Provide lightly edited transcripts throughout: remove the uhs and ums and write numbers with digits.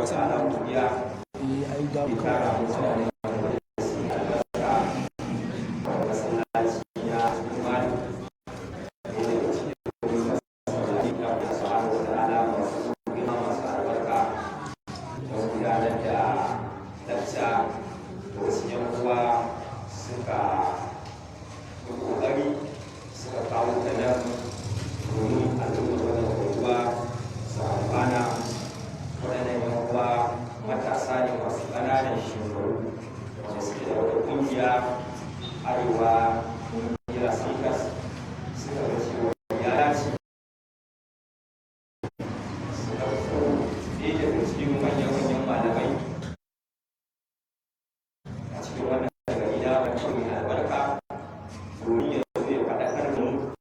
wa ta'ala godiya. Eh, ai da ya kawai tara a mu suna da masallaci na Mali, ɗaya daga cikin masallaci na Allah subhanahu wa ta'ala masu girma, masu albarka, don gudanar da lakca da wasu 'yan uwa suka yi ƙoƙari suka kawo ta nan domin al'ummar wannan unguwa su amfana. Waɗannan 'yan uwa matasa ne masu ƙananan shekaru wanda suke da wata ƙungiya, Arewa Ƙungiyar Speakers. Suka ga cewa ya dace su ɗauko ɗaya daga cikin manyan-manyan malamai a cikin wannan gari na mai albarka domin ya zo ya faɗakar da mu,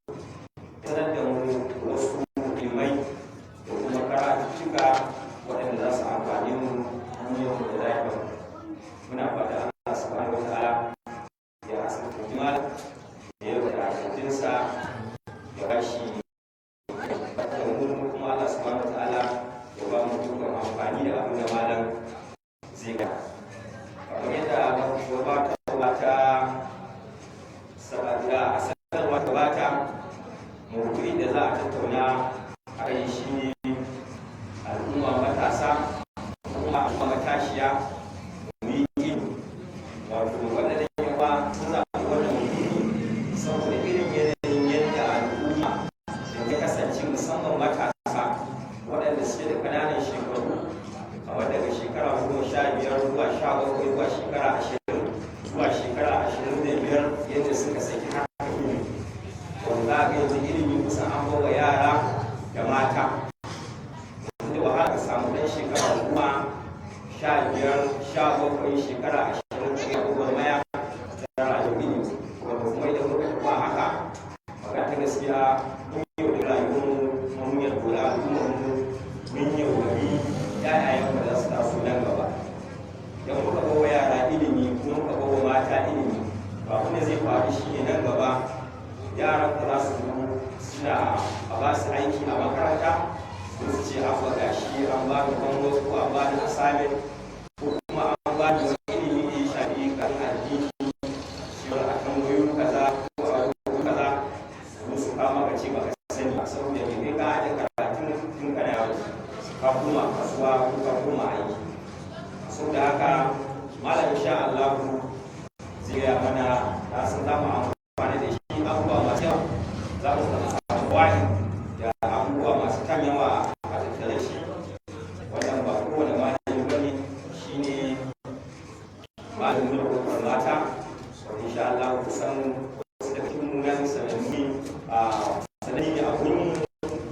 ya sanar da mu wasu ilimai da kuma karatuttuka waɗanda za su amfani mu duniyar mu da lafiyar mu. Muna fata Allah subhanahu wa ta'ala ya asibiti malam, ya yi karatunsa, ya ba shi da mu, kuma Allah subhanahu wa ta'ala ya ba mu dukkan amfani da abin da malam zai ga. Kamar yadda gabatarwa ta sabata a sanarwa gabata, maudu'in da za a tattauna a kai shi ne al'umma matasa kuma al'umma matashiya, mu yi ilimi. Wato waɗannan yawa sun zaɓi wannan maudu'i saboda irin yanayin yadda al'umma da ya kasance, musamman matasa waɗanda suke da ƙananan shekaru, kamar daga shekara 15 zuwa 17 zuwa shekara 20 zuwa shekara 25, yadda suka saki harkar ilimi, wanda za a ga yanzu ilimi kusan an bawa yara da mata. Yanzu da wahala ka samu ɗan shekara 10, 15, 17, shekara 20 ko ya gwagwarmaya ta rayuwar ilimi. Wanda kuma idan muka tafi a haka, magana ta gaskiya, mun yaudari rayuwarmu, mun yaudari al'ummarmu, mun yaudari ƴaƴayen da za su taso nan gaba. Idan muka bawa yara ilimi kuma muka bawa mata ilimi, ba abin da zai faru shi ne nan gaba yaran ku za su zo suna a ba su aiki a makaranta, ko su ce, "Abba, gashi an ba ni homework," ko an ba ni assignment, ko kuma an ba ni wani ilimi da ya shafi kan addini, cewa a tambayoyi kaza ko a rubutu kaza, su su kama ka ce baka sani ba, saboda me? Kai ka aje karatun tun kana yaro, ka koma kasuwa ko ka koma aiki. Saboda haka malam insha Allah zai gaya mana. Na san za mu amfani da shi abubuwa masu yawa, za mu samu wani da abubuwa masu kan yawa a tattare shi. Wannan ba kowane malami ba ne, shine malamin da kofar mata, wanda insha Allah kusan wasu da cikin munan sananni a sananni ne a gurin mu,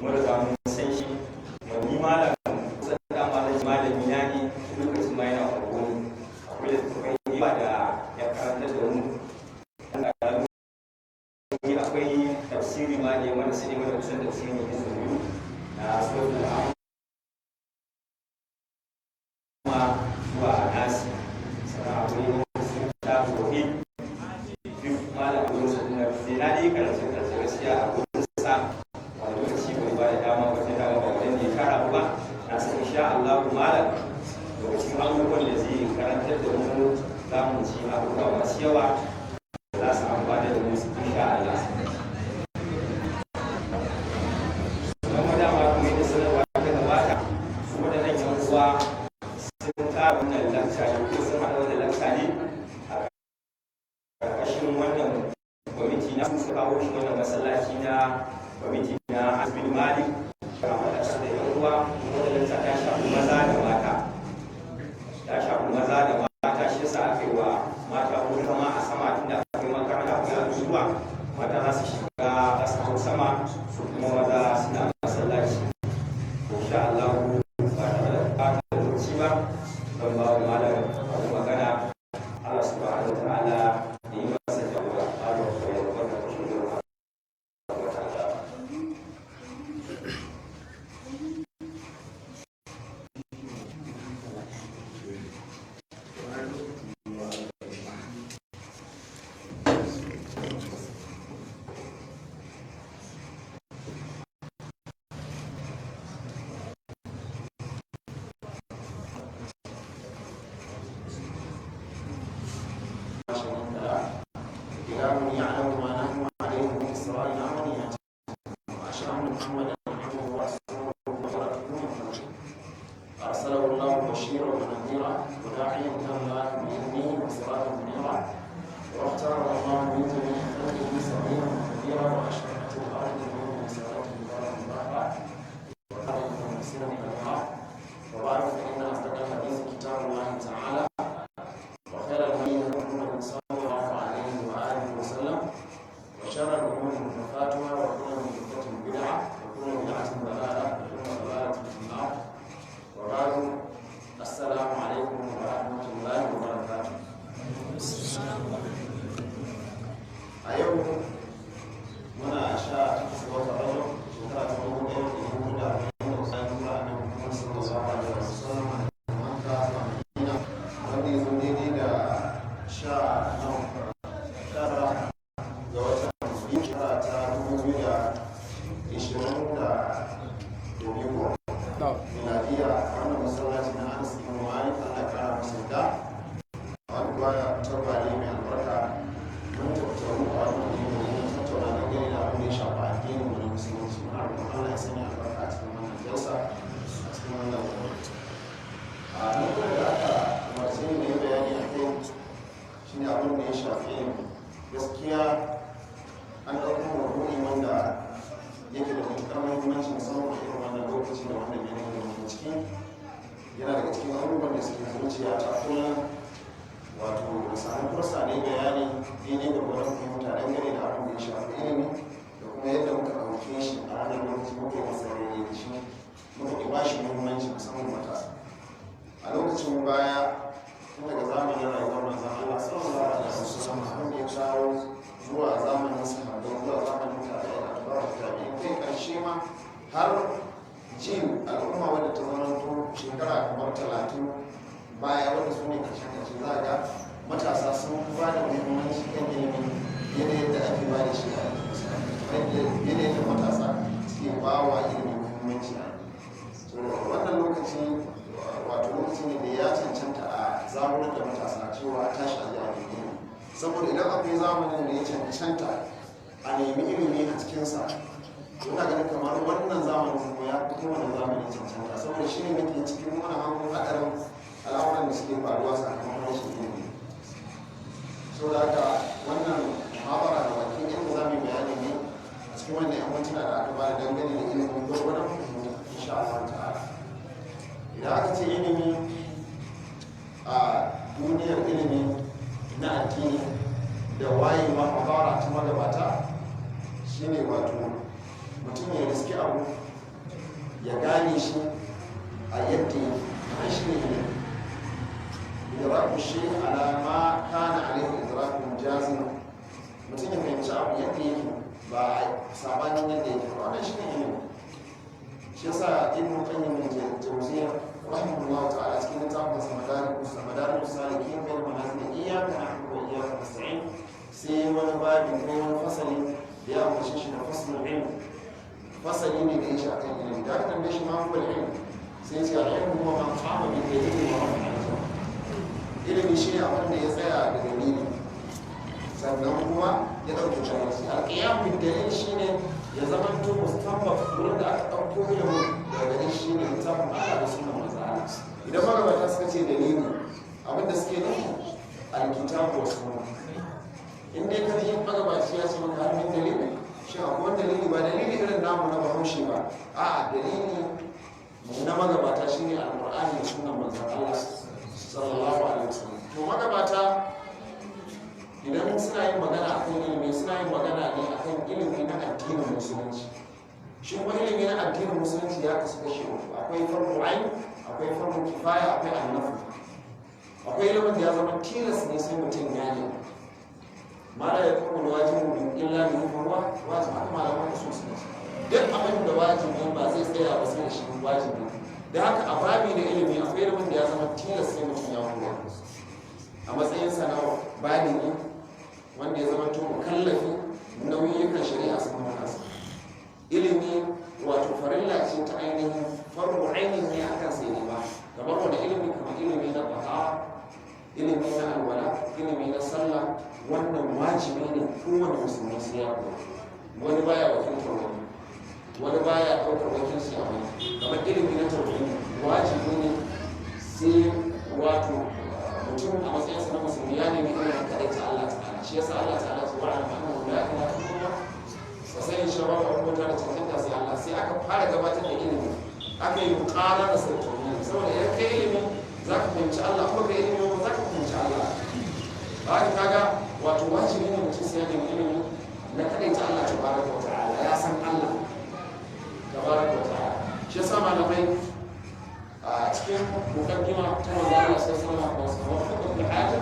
mun riga mun san shi. Ni malam kusan da malami na ne lokacin ma yana kogon, akwai littattafai da yawa da ya karantar da mu. Ni akwai tafsiri ma da ya mana, sai mana kusan tafsiri izu 2 na suratul Amma zuwa Nasi. Sannan akwai su ta tauhid, duk malam gurin sa dinga sai na dai karance karance gaskiya a gurin sa. Wani lokaci bai ba da dama ba, ta dama ba wajen da ya tara ba. Na san insha Allah malam daga cikin abubuwan da zai karantar da mu za mu ci abubuwa masu yawa da za su amfana da mu insha Allah. Sannan kuma dama kuma yadda sanarwa ta gabata, su waɗannan yan uwa sun tara wannan lakca ne ko sun haɗa wannan lakca ne a ƙarƙashin wannan kwamiti na su kawo shi wannan masallaci na kwamiti na Asibin Malik a faɗa da yan uwa. Wannan lakca ta shafi maza da mata, ta shafi maza da mata. Shi yasa aka yi wa mata wurin zama a sama, tunda akwai makaranta, akwai azuzuwa, mata za su shiga, za su hau sama, su kuma maza suna masallaci. Insha Allah ba tare da ɓata lokaci ba, zan ba wa malam abu magana. Allah subhanahu wa ta'ala ya yi masa jagora. Allah ya barka da shi wa ta'ala. محمدا عبده ورسوله وخيرته من خلقه. أرسله الله بشيرا ونذيرا وداعيا إلى الله بإذنه وسراجا منيرا. واختاره الله من جميع خلقه صغيرا وكبيرا، وأشرقت الأرض بنور رسالته برا وبحرا، وكان محسنا إلى الله. وبعد، فإن أصدق الحديث كتاب الله تعالى، وخير الهدي هدي محمد صلى الله عليه وآله وسلم، وشر الأمور محدثاتها، وكل محدثة بدعة، وكل بدعة ضلالة، وكل ضلالة في النار. وبعد، السلام عليكم ورحمة الله وبركاته. A yau muna 18 ga watan Rajab, shekara ta 1444 bayan hijira Annabi Muhammad sallallahu alaihi wasallam daga Makka zuwa Madina, wanda ya zo daidai da sha nawa, 19 ga watan biyu, shekara ta 2022 ko miladiya. Wannan masallaci na Anas ibn Malik, Allah ya kara masa yadda, a wani baya tabbali mai albarka, mun tattaru a wannan ne domin tattauna dangane da abin da ya shafi addinin mu na Musulunci. Muna roƙon Allah ya sanya albarka a cikin wannan jalsa, a cikin wannan lokaci. A lokacin da aka umarce ni na yi bayani a kai shine abin da ya shafi ilimi. Gaskiya an ɗauko maudu'i wanda yake da matuƙar muhimmanci, musamman a irin wannan lokaci da wannan yanayi da muke ciki. Yana daga cikin abubuwan da suke zuciya ta kullum, wato da samu fursa ne bayani daidai gwargwadon fahimta dangane da abin da ya shafi ilimi, da kuma yadda muka ɗauke shi a wannan lokaci, muka yi masa da shi, muka ƙi ba shi muhimmanci, musamman matasa. A lokacin baya, tun daga zamanin rayuwar Manzon Allah sallallahu alaihi wasallam, abin da ya kawo zuwa zamanin sahabbai, zuwa zamanin tabi'ai da atba'u tabi'in, kai ƙarshe ma har jin al'umma wadda ta zamanto shekara kamar 30 baya, wanda su ne karshen karshe, za a ga matasa sun ba da muhimmanci kan ilimi fiye da yadda ake ba da shi a yanzu, fiye da yadda matasa suke ba wa ilimi muhimmanci a yanzu. So wannan lokaci, wato lokaci ne da ya cancanta a zaburar da matasa cewa a tashi a ji a nemi ilimi, saboda idan akwai zamanin da ya cancanta a nemi ilimi a cikinsa, ina ganin kamar wannan zamanin kuma ya fi kowane zamani cancanta, saboda shi ne muke cikin wani hangon haɗarin al'amuran da suke faruwa sakamakon rashin ilimi. So da haka wannan muhabara da bakin inda za mu yi bayani ne a cikin wannan yan mintuna da aka bada dangane da ilimin, gwargwadon fahimta, insha Allah ta'ala. Idan aka ce ilimi a duniyar ilimi na addini da wayewa hadara ta magabata, shine wato mutum ya riski abu, ya gane shi a yadda yake. Wannan shine ilimi: idraku shay ala ma kana alaihi idrakun jazim. Mutum ya fahimci abu yadda yake, ba a sabanin yadda yake ba. Wannan shine ilimi. Shi yasa Ibn Qayyim al-Jawziyya rahimahullah ta'ala, cikin littafin sa Madarijus Salikin bain manazil iyyaka na'budu wa iyyaka nasta'in, sai wani babin ko wani fasali da ya ambace shi da faslul ilm. Fasali ne da ya shi akan ilimi. Da aka tambaye shi ma huwa al-ilm, sai ce: al-ilmu huwa ma qama bi dalili wa rafa'a al. Ilimi shi ne abin da ya tsaya da dalili, sannan kuma ya ɗauke jahilci. Alƙiyam bin dalil shine ya zama to mustanbat, wurin da aka ɗauko ilimin daga gare shi ne littafin Allah da sunan manzon Allah. Idan magabata suka ce dalili, abin da suke nufi alkitabu wa sunna. In dai ka ji magabaci ya ce maka har min dalili, shin akwai wani dalili? Ba dalili irin namu na Bahaushe ba, a'a, dalili na magabata shine Alqur'ani da sunan manzon Allah sallallahu alaihi wasallam. To magabata idan suna yin magana akan ilimi, suna yin magana ne akan ilimi na addinin Musulunci. Shi kuma ilimi na addinin Musulunci ya kasu kashi uku: akwai fardu ain, akwai fardu kifaya, akwai annafu. Akwai ilimin da ya zama tilas ne sai mutum ya ne ma la yakunu wajibu bin illa bihi fa huwa wajib. Haka malaman usul suka ce, duk abin da wajibi ba zai tsaya ba sai da shi, wajibi. Da haka a babi na ilimi akwai ilimin da ya zama tilas sai mutum ya koya a matsayinsa na baligi wanda ya zama to mukallafi, nauyikan shari'a sun hau kansa. Ilimi wato farilla ce ta ainihin, farko ainihin ne akan sai ne ba. Kamar wani ilimi? Kamar ilimi na tahara, ilimi na alwala, ilimi na sallah. Wannan wajibi ne kowane musulmi sai ya koya, wani baya wakiltar wani. Wani baya ɗaukar wakilci a wani. Kamar ilimi na tauhidi, wajibi ne sai wato mutum a matsayinsa na musulmi ya nemi ilimin kaɗai ta Allah ta'ala. Shi yasa Allah ta'ala ce wa'ala annahu la ilaha illallah, ka sani cewa babu abin bauta da cancanta sai Allah. Sai aka fara gabatar da ilimi, aka yi muƙara da sai tauhidi, saboda idan kai ilimi za ka fahimci Allah, kuma kai ilimi ba za ka fahimci Allah ba. Haka kaga wato wajibi ne mutum sai ya nemi ilimi na kaɗai ta Allah tabaraka wa ta'ala, ya san Allah tabaraka wa ta'ala. Shi yasa malamai a cikin mukaddima ta manzo Allah sallallahu alaihi wasallam, wa haja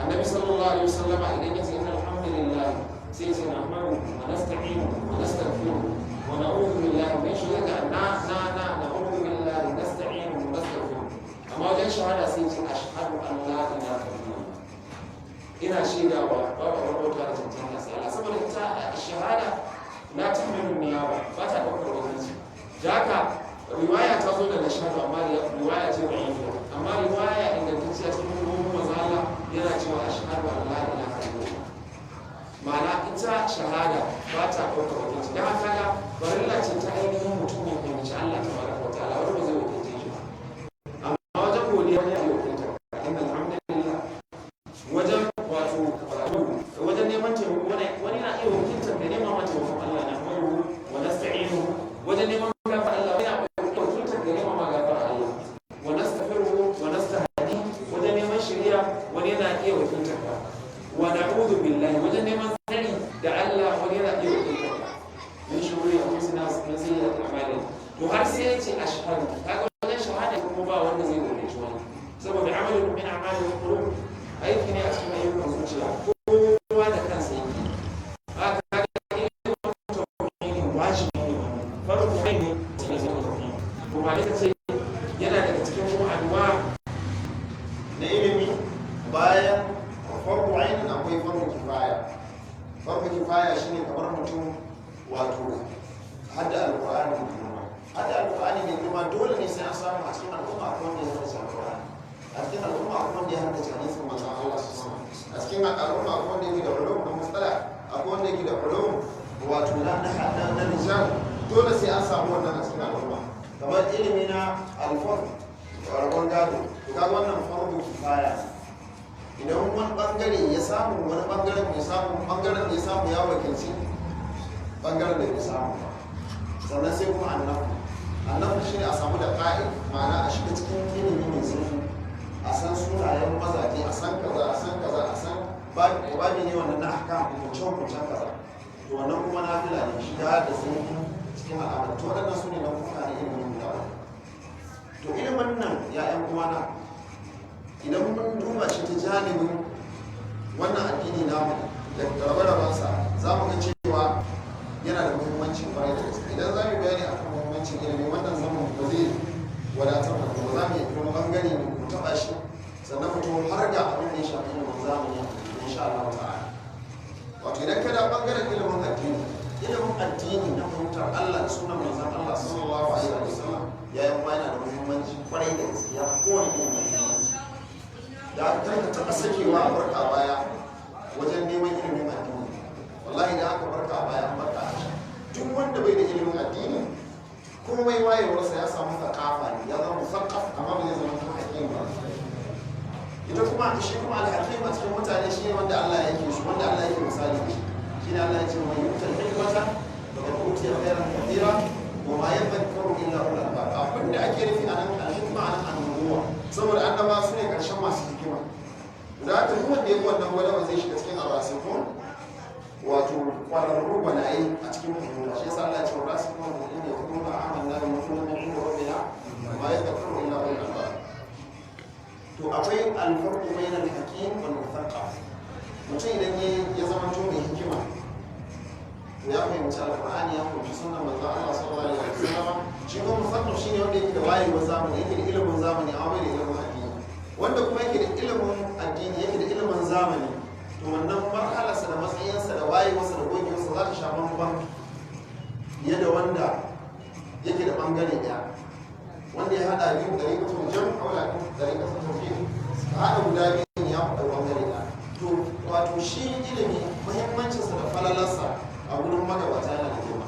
annabi sallallahu alaihi wasallam, idan yace inna alhamdulillah, sai yace nahmadu wa nasta'inu wa nastaghfiru wa na'udhu billahi min shururi na na na na'udhu billahi, nasta'inu wa nastaghfiru. Amma wajen shahada sai yace ashhadu an la ilaha illallah, ina shaidawa babu abin bauta da cancanta sai Allah. Saboda ita shahada na tahmilu niyaba, ba ta ɗaukar wakilci. Da haka riwaya ta zo daga shahadu, amma riwaya ce da'ifiya. Amma riwaya ingantacciya cikin hukumomin manzo Allah yana cewa ashhadu an la ilaha illallah, ma'ana ita shahada ba ta ɗaukar wakilci. Dan haka ga farilla ce ta ainihin mutum ya fahimci Allah tabaraka wa ta'ala, wani ba zai wakilce shi ba. Amma wajen godiya wani ya wakilta, inna alhamdulillah. Wajen wato wajen neman taimako wani na iya wakiltar da neman ma taimakon Allah, na nahmaduhu wa nasta'inuhu. Wajen neman gafara Allah wani na wakiltar da neman ma gafara Allah, wa nastaghfiruhu wa nastahdi. Wajen neman shari'a wani yana iya wakiltar ka, wa na'udhu billahi. Wajen neman tsari da Allah wani yana iya wakiltar ka, min shururi anfusina wa min sayyiati a'malina. To har sai ya ce ashhadu. Kaga wajen shahada kuma ba wanda zai wakilci wani, saboda amalin min a'malil qulub, aiki ne a cikin ayyukan zuciya, kowa da kansa yake. Haka kaga ilimin tauhidi wajibi ne, wannan farko ne cikin tauhidi. Kuma ita ce yana daga cikin kuma anwa na ilimi. Bayan farko ainin akwai farko kifaya. Farko kifaya shine kamar mutum wato hadda alqur'ani mai girma. Hadda alqur'ani mai girma dole ne sai an samu a cikin al'umma akwai wanda ya haddace alqur'ani, a cikin al'umma akwai wanda ya haddace hadisin manzon Allah sallallahu alaihi wasallam, a cikin al'umma akwai wanda yake da ulum na mustalah, akwai wanda yake da ulum wato na rijal. Dole sai an samu wannan a cikin al'umma. Kamar ilimi na alfard, rabon gado, to kaga wannan fardu kifaya. Idan wani bangare ya samu, wani bangaren bai samu, bangaren da ya samu ya wakilci bangaren da bai samu ba. Sannan sai kuma annafu. Annafu shine a samu da ƙa'i, ma'ana a shiga cikin ilimi mai zurfi, a san sunayen mazaje, a san kaza, a san kaza, a san babi ne wannan na ahkam, hukunce hukuncen kaza. To wannan kuma nafila ne, shiga da zurfi cikin al'amari. To waɗannan su ne nau'uka na ilimin guda uku. To ilimin nan, ya 'yan uwana, idan mun duba shi ta janibin wannan addini namu da rabe-rabensa, za mu ga cewa yana da muhimmanci kwarai da gaske. Idan za mu yi bayani akan muhimmancin ilimi, wannan zaman ba zai wadatar da ba. Za mu yi wani bangare ne mu taɓa shi, sannan mu taho har ga abin da ya shafi ilimin zamani insha Allah ta'ala. Wato idan ka da bangaren ilimin addini, ilimin addini na fahimtar Allah da sunan manzon Allah sallallahu alaihi wa sallam, yayin yana da muhimmanci kwarai da gaske, ya fi kowane irin muhimmanci. Da aka karka taɓa sakewa a barka baya wajen neman ilimin addini. Wallahi da aka barka a baya, an barka a can. Duk wanda bai da ilimin addini, komai wayewarsa, ya samu thaqafa ne, ya zama musaqqaf, amma ba zai zama ta hakim ba. Ita kuma shi kuma alhakim a cikin mutane shi ne wanda Allah yake shi, wanda Allah yake misali da shi. Shine Allah ya ce wa yu'tal hikmata faqad utiya khairan kathira wa ma yadhakkaru illa ulul albab. Abinda ake nufi a nan alhikma anan annubuwa, saboda annaba su ne karshen masu hikima. Za ta duk wanda ya bi wannan gwada zai shiga cikin arrasikun, wato kwararru gwanaye a cikin fahimta. Shi yasa Allah ya ce wa rasikun da ne kuma amanna bi kullum min inda rabbina wa ma yadhakkaru illa ulul albab. To akwai alfarqu bainal hakim wal muthaqqaf. Mutum idan ya zama to mai hikima, to ya fahimci alqur'ani, ya fahimci sunnar manzon Allah sallallahu alaihi wasallam. Shi kuma muthaqqaf shine wanda yake da wayewar zamani, yake da ilimin zamani amma bai da ilimin addini. Wanda kuma yake da ilimin addini, yake da ilimin zamani, to wannan marhalarsa da matsayinsa da wayewarsa da gogewarsa za ta sha bambam fiye da wanda yake da bangare daya. Wanda ya hada biyu, ɗariƙatun jam aula ɗariƙatun tawfiq, ka hada guda biyun, ya faɗa bangare ɗaya. To wato shi ilimi muhimmancinsa da falalarsa a gurin magabata yana da girma.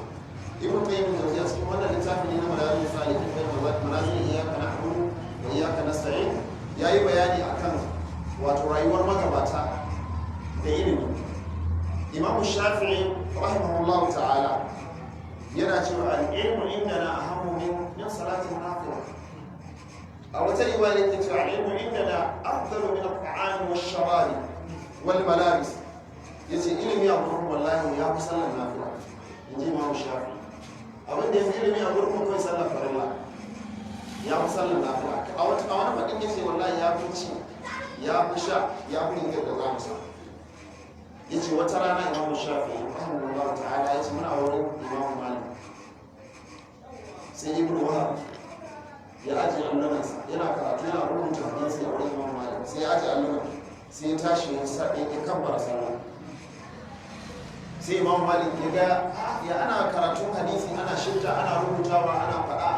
Ibn Qayyim Jawziya cikin wannan littafi ne na Madarijus Salikin bain manazil iyyaka na'budu wa iyyaka nasta'in yayi bayani akan wato rayuwar magabata da ilimi. Imam Shafi'i rahimahullahu ta'ala yana cewa al-ilmu indana ahammu min salatin nafila. A wata riwaya yake cewa al-ilmu indana afdalu min at-ta'ami wash-sharabi wal malabis. Yace ilimi a gurin wallahi ya fi sallar nafila, inji Imam Shafi'i. Abin da ya fi ilimi a gurin kawai sallar farilla ya fi sallar nafila. A wani faɗin yace wallahi ya fi ci, ya fi sha, ya fi rigar da za mu sa. Yace wata rana Imam Shafi'i rahimahullahu ta'ala yace muna wurin Imam Malik, sai Ibn Wahab ya ajiye allunansa, yana karatu yana rubuta hadisi a wurin Imam Malik, sai ya ajiye allunan, sai ya tashi ya sa ya kabbara sallah. Sai Imam Malik ya ga ya ana karatun hadisi, ana shifta, ana rubutawa, ana faɗa,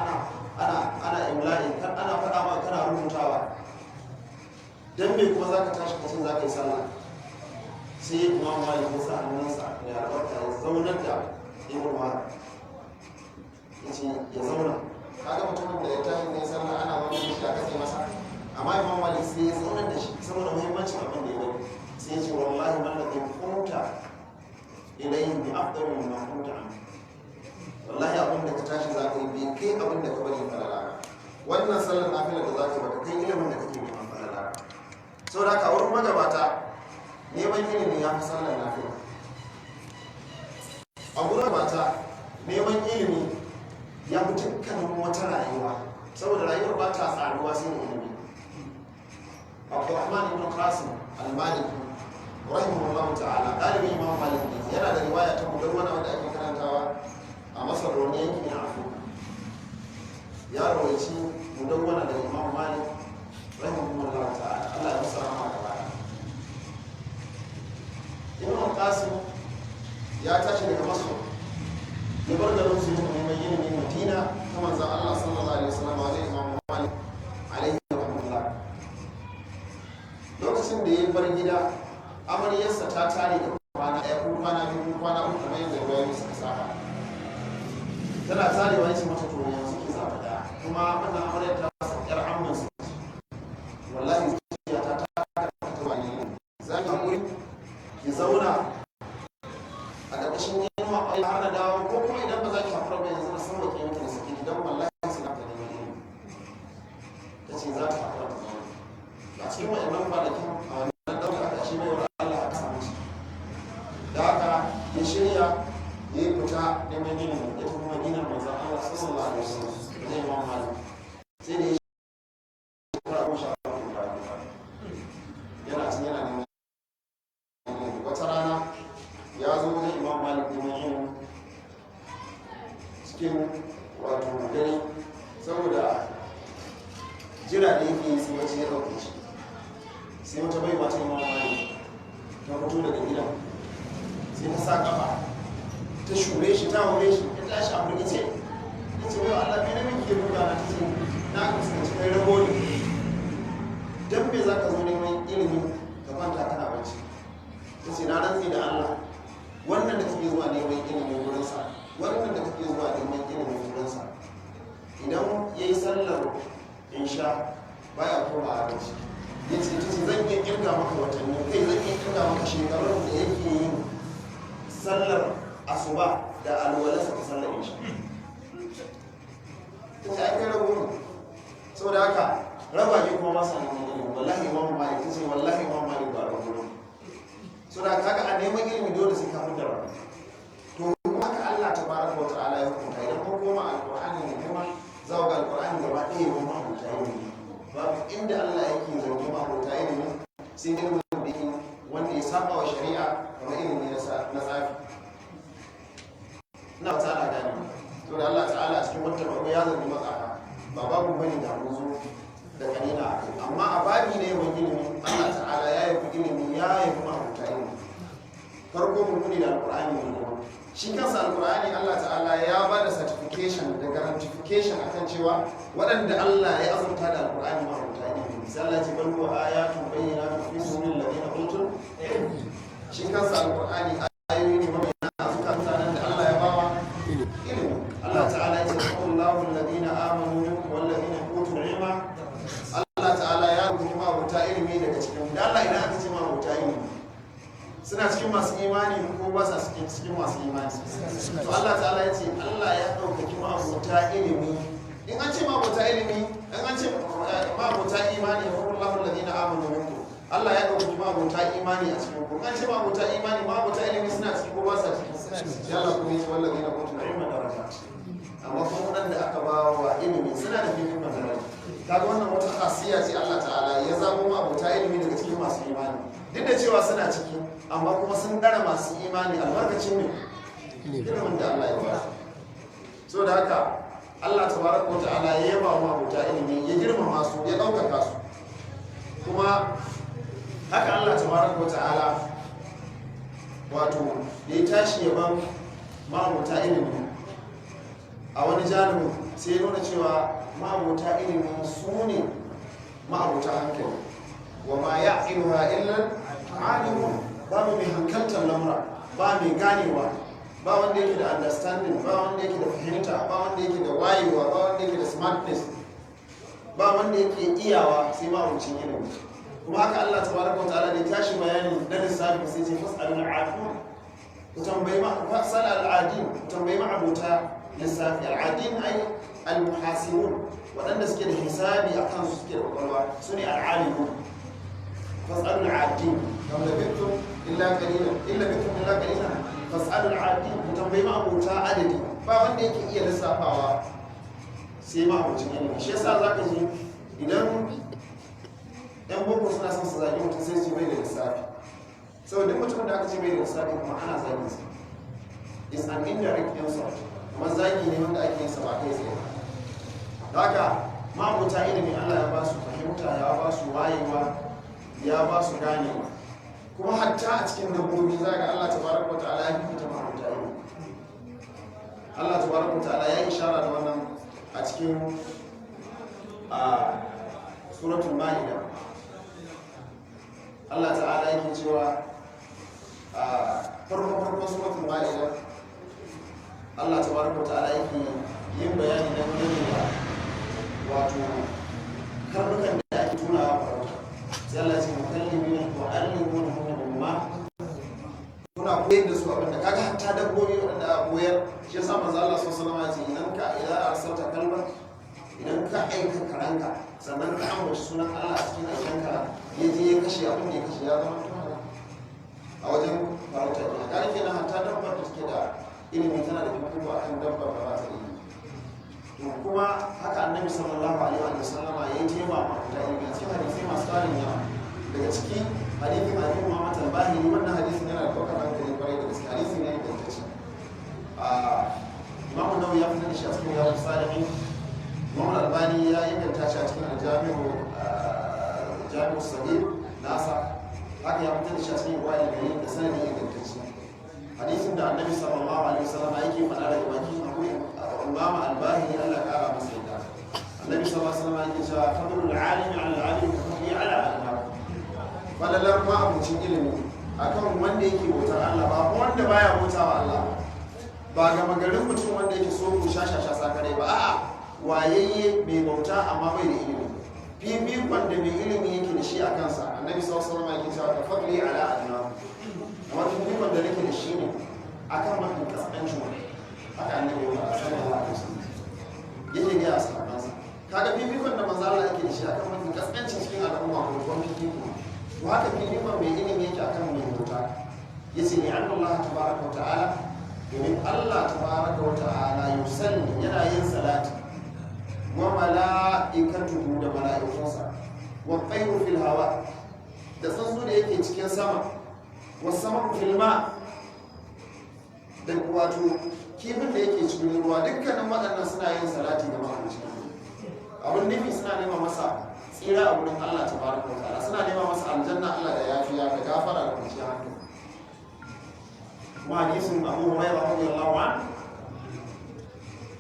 ana imla'i, ana faɗa ma kana rubutawa, dan me kuma zaka tashi ka ce zaka yi sallah? Sai Imam Malik ya sa hannunsa ya albarka ya zaunar da Ibn Wahab, yace ya zauna. Kaga mutumin da ya tashi zai sallah ana zaune da shi a katse masa, amma Imam Malik sai ya zaunar da shi saboda muhimmancin abin da ya bari. Sai ya ce wallahi man ladhi kunta ilayhi bi afdal mimma kunta anhu, wallahi abin da ka tashi zaka yi bai kai abin da ka bari falala ba. Wannan sallar nafila da zaka yi baka kai ilimin da kake neman falala ba. Saboda haka wurin magabata neman ilimi ya fi sallar nafila. A wurin magabata neman ilimi ya fi dukkanin wata rayuwa, saboda rayuwar ba ta tsaruwa sai da ilimi. Abdurrahman ibn Qasim al-Maliki rahimahullah ta'ala, dalibin Imam Malik ne, yana da riwaya ta mudawwana wanda ake karantawa a Masar da wani yanki na Afirka. Ya rawaici mudawwana da Imam Malik rahimahullah ta'ala, Allah ya masa rahama gaba. Ibn Qasim ya tashi daga Masar, ya bar garin su yi neman ilimi Madina ta manzon Allah sallallahu alaihi wasallam wajen Imam Malik alaihi rahmatullah. Lokacin da ya bar gida, amaryarsa ta tare da kwana ɗaya ko kwana biyu ko kwana uku kamar yadda riwayoyi suka saba. Tana tarewa ya ce mata to yanzu ki zaɓa ɗaya, kuma wannan amaryar ta yar amman su, wallahi zuciya ta ta ta wani za ki haƙuri ki zauna a ƙarƙashin inuwa har na dawo, ko kuma idan ba za ki haƙura ba yanzu na sauwaƙe miki da sake ki, don wallahi sai na ta neman ilimi. Ta ce za ta haƙura ta zauna. A cikin waɗannan kwanakin a wannan ɗauka aka shi mai wa Allah aka samu ciki. Da haka ya shirya ya yi fita neman ilimi, ya tafi Madinar manzon Allah sallallahu alaihi wasallam da Imam Malik. Sai da ya shekara 13 yana cin yana neman ilimi. Wata rana ya zo wajen Imam Malik neman ilimi cikin wato dare, saboda jira da yake yi sai wacce ya ɗauke shi. Sai wata baiwa ta Imam Malik ta fito daga gidan, sai ta sa kafa ta shure shi, ta hore shi, ta tashi a firgice. Ta ce wai Allah mai namin ke buga na? Ta ce na fuskanci kai rago ne, dan me za ka zo neman ilimi ka kwanta kana bacci? Ta ce na rantsi da Allah, wannan da kake zuwa neman ilimi wurinsa, wannan da kake zuwa neman ilimi wurinsa, idan ya yi sallar insha baya koma a bacci. Ya ce ta ce zan iya kirga maka watanni, kai zan iya kirga maka shekarun da yake yin sallar asuba da alwalarsa ta sallar insha. Ta ce ai kai rago ne. Saboda haka ragwaje kuma ba sa neman ilimi. Wallahi Imam Malik, ta ce wallahi Imam Malik ba rago ne. Saboda haka a neman ilimi dole sai ka fitar rago. To kuma haka Allah tabaraka wa ta'ala ya hukunta. Idan kun koma alqur'ani ne kuma za ku ga alqur'ani gaba ɗaya yawan ma'abota ilimi. Babu inda Allah yake zargin ma'abota ilimi sai ilimin da yake wanda ya saba wa shari'a, kamar ilimi na tsafi. Ina ta ana gane. To da Allah ta'ala a cikin wata babu ya zargi matsafa, ba babu bane da mun zo da kanina a kai, amma a babi ne yawan ilimi Allah ta'ala ya yabi ilimi, ya yabi ma'abota ilimi. Farko mun muni da alqur'ani ne, shi kansa alqur'ani Allah ta'ala ya ba da certification da garantification akan cewa waɗanda Allah ya azurta da alqur'ani ma'abota ilimi. Sai Allah ya ce bal huwa ayatun bayyinatun fi suduril ladina utul. Shi kansa alqur'ani ayoyi ne mabayyana a zukatan mutanen da Allah ya bawa ilimi. Allahu alladhina amanu minkum wal ladina utul ilma. Allah ta'ala ya rubuta ma'abota ilimi daga cikin da Allah. Idan aka ce ma'abota ilimi, suna cikin masu imani ko ba sa cikin masu imani? To Allah ta'ala ya ce Allah ya ɗaukaki ma'abota ilimi. In an ce ma'abota ilimi, in an ce ma'abota imani, ya faɗin Allahu alladhina amanu minkum, Allah ya ɗaukaki ma'abota imani a cikin ku. In an ce ma'abota imani, ma'abota ilimi suna ciki ko ba sa ciki? Sai Allah kuma ya ce wallazina utul ilma darajat. Amma kuma waɗanda aka ba wa ilimi suna da fifikon daraja. Kaga wannan wata khasiyya ce, Allah ta'ala ya zabo ma'abota ilimi daga cikin masu imani, duk da cewa suna ciki, amma kuma sun ɗara masu imani albarkacin ne ilimin da Allah ya ba su. So da haka Allah tabaraka wa ta'ala ya yaba wa ma'abota ilimi, ya girmama su, ya ɗaukaka su. Kuma haka Allah tabaraka wa ta'ala, wato da ya tashi yaban ma'abota ilimi a wani janibin, sai ya nuna cewa ma'abota ilimi su ne ma'abota hankali. Wa ma ya'qiluha illa alimun. Babu mai hankaltar lamura, ba mai ganewa, ba wanda yake da understanding, ba wanda yake da fahimta, ba wanda yake da wayewa, ba wanda yake da smartness, ba wanda yake iyawa sai ma'abocin ilimi. Kuma haka Allah tabaraka wa ta'ala da tashi bayani na lissafi sai ce fas'alul adun, ku tambayi ma fas'al al'adin, ku tambayi ma abota lissafi. Al'adin ai al-muhasibun, waɗanda suke da hisabi a kansu, suke da kwakwalwa, su ne al'alimun. Fas'alul adin kam labithtum illa qalilan, illa labithtum illa qalilan, fas'alul adin, ku tambayi ma abota adadi. Ba wanda yake iya lissafawa sai ma abocin ilimi. Shi yasa zaka ji idan yan boko suna son su zagi mutum, sai su bai da lissafi. Saboda duk mutumin da aka ce bai da lissafi kuma ana zagin sa, is an indirect insult, kuma zagi ne wanda ake yin sa ba kai tsaye ba. Haka ma'abota ilimi Allah ya ba su fahimta, ya ba su wayewa, ya ba su ganewa. Kuma hatta a cikin dabbobi za ga Allah tabaraka wa ta'ala ya fifita ma'abota ilimi. Allah tabaraka wa ta'ala ya ishara da wannan a cikin suratul ma'ida. Allah ta'ala yake cewa a farko farkon suratul ma'ida, Allah tabaraka wa ta'ala yake yin bayani dangane da wato karnukan da ake turawa farauta. Sai Allah ya ce mukallimina tu'allimuna hunna mimma, kuna koyar da su abinda. Kaga hatta dabbobi waɗanda aka koyar. Shi yasa manzo Allah sallallahu alaihi wasallam ya ce idan ka idan arsalta kalba, idan ka aika karanka, sannan ka ambaci sunan Allah a cikin aikenka, ya je ya kashe abin da ya kashe, ya zama tuhara a wajen farauta kenan. Kaga kenan hatta dabbar da take da ilimi tana da fifiko akan dabbar da ba ta da ilimi. To kuma haka Annabi sallallahu alaihi wa sallama ya yi tema ma ta ilimi a cikin hadisi masu tarin yawa, daga ciki hadisin Abi Muhammad al-Bahili. Wannan hadisin yana da ɗaukar hankali kwarai da gaske, hadisi ne ingantacce. Imam Nawawi ya fitar da shi a cikin Riyadus Salihin, Imam Al-Albani ya inganta shi a cikin Al-Jami'u Jami'u Sagir nasa, haka ya fitar da shi a cikin Irwaul Galil da sanadi ingantacce. Hadisin da Annabi sallallahu alaihi wasallam yake faɗa daga bakin Abu Umama Al-Bahili, Allah ya kara masa yadda, Annabi sallallahu alaihi wasallam yake cewa fadlul alimi ala al-alim ka fadli ala al falalar ma'abucin ilimi akan wanda yake bautar Allah, ba wanda baya bautawa Allah ba, gama garin mutum wanda yake so ku shashasha sakare ba, a'a, wayayye mai bauta amma bai da ilimi, fifikon da mai ilimi yake da shi a kansa, Annabi sallallahu alaihi wasallam yake cewa ka fadli ala adna, kamar fifikon da nake da shi ne akan mafi kaskancin wani. Haka Annabi ya faɗa sallallahu alaihi wasallam, yake ga sahabbansa. Kaga fifikon da manzo Allah yake da shi akan mafi kaskancin cikin al'umma ko babban fifiko. To haka fifikon mai ilimi yake akan mai bauta. Yace ni Allah tabaraka wa ta'ala, domin Allah tabaraka wa ta'ala yusalli, yana yin salati, wa mala'ikatuhu, da mala'ikunsa, wa tayru fil hawa, da tsuntsu da yake cikin sama, wa samaku fil ma, da wato kifin da yake cikin ruwa, dukkanin waɗannan suna yin salati ga mahalicci. Abin nufi, suna nema masa tsira a wurin Allah tabaraka wa ta'ala, suna nema masa aljanna, Allah da yafiya da gafara da kwanciyar hankali. Kuma hadisin Abu Hurairah radiyallahu anhu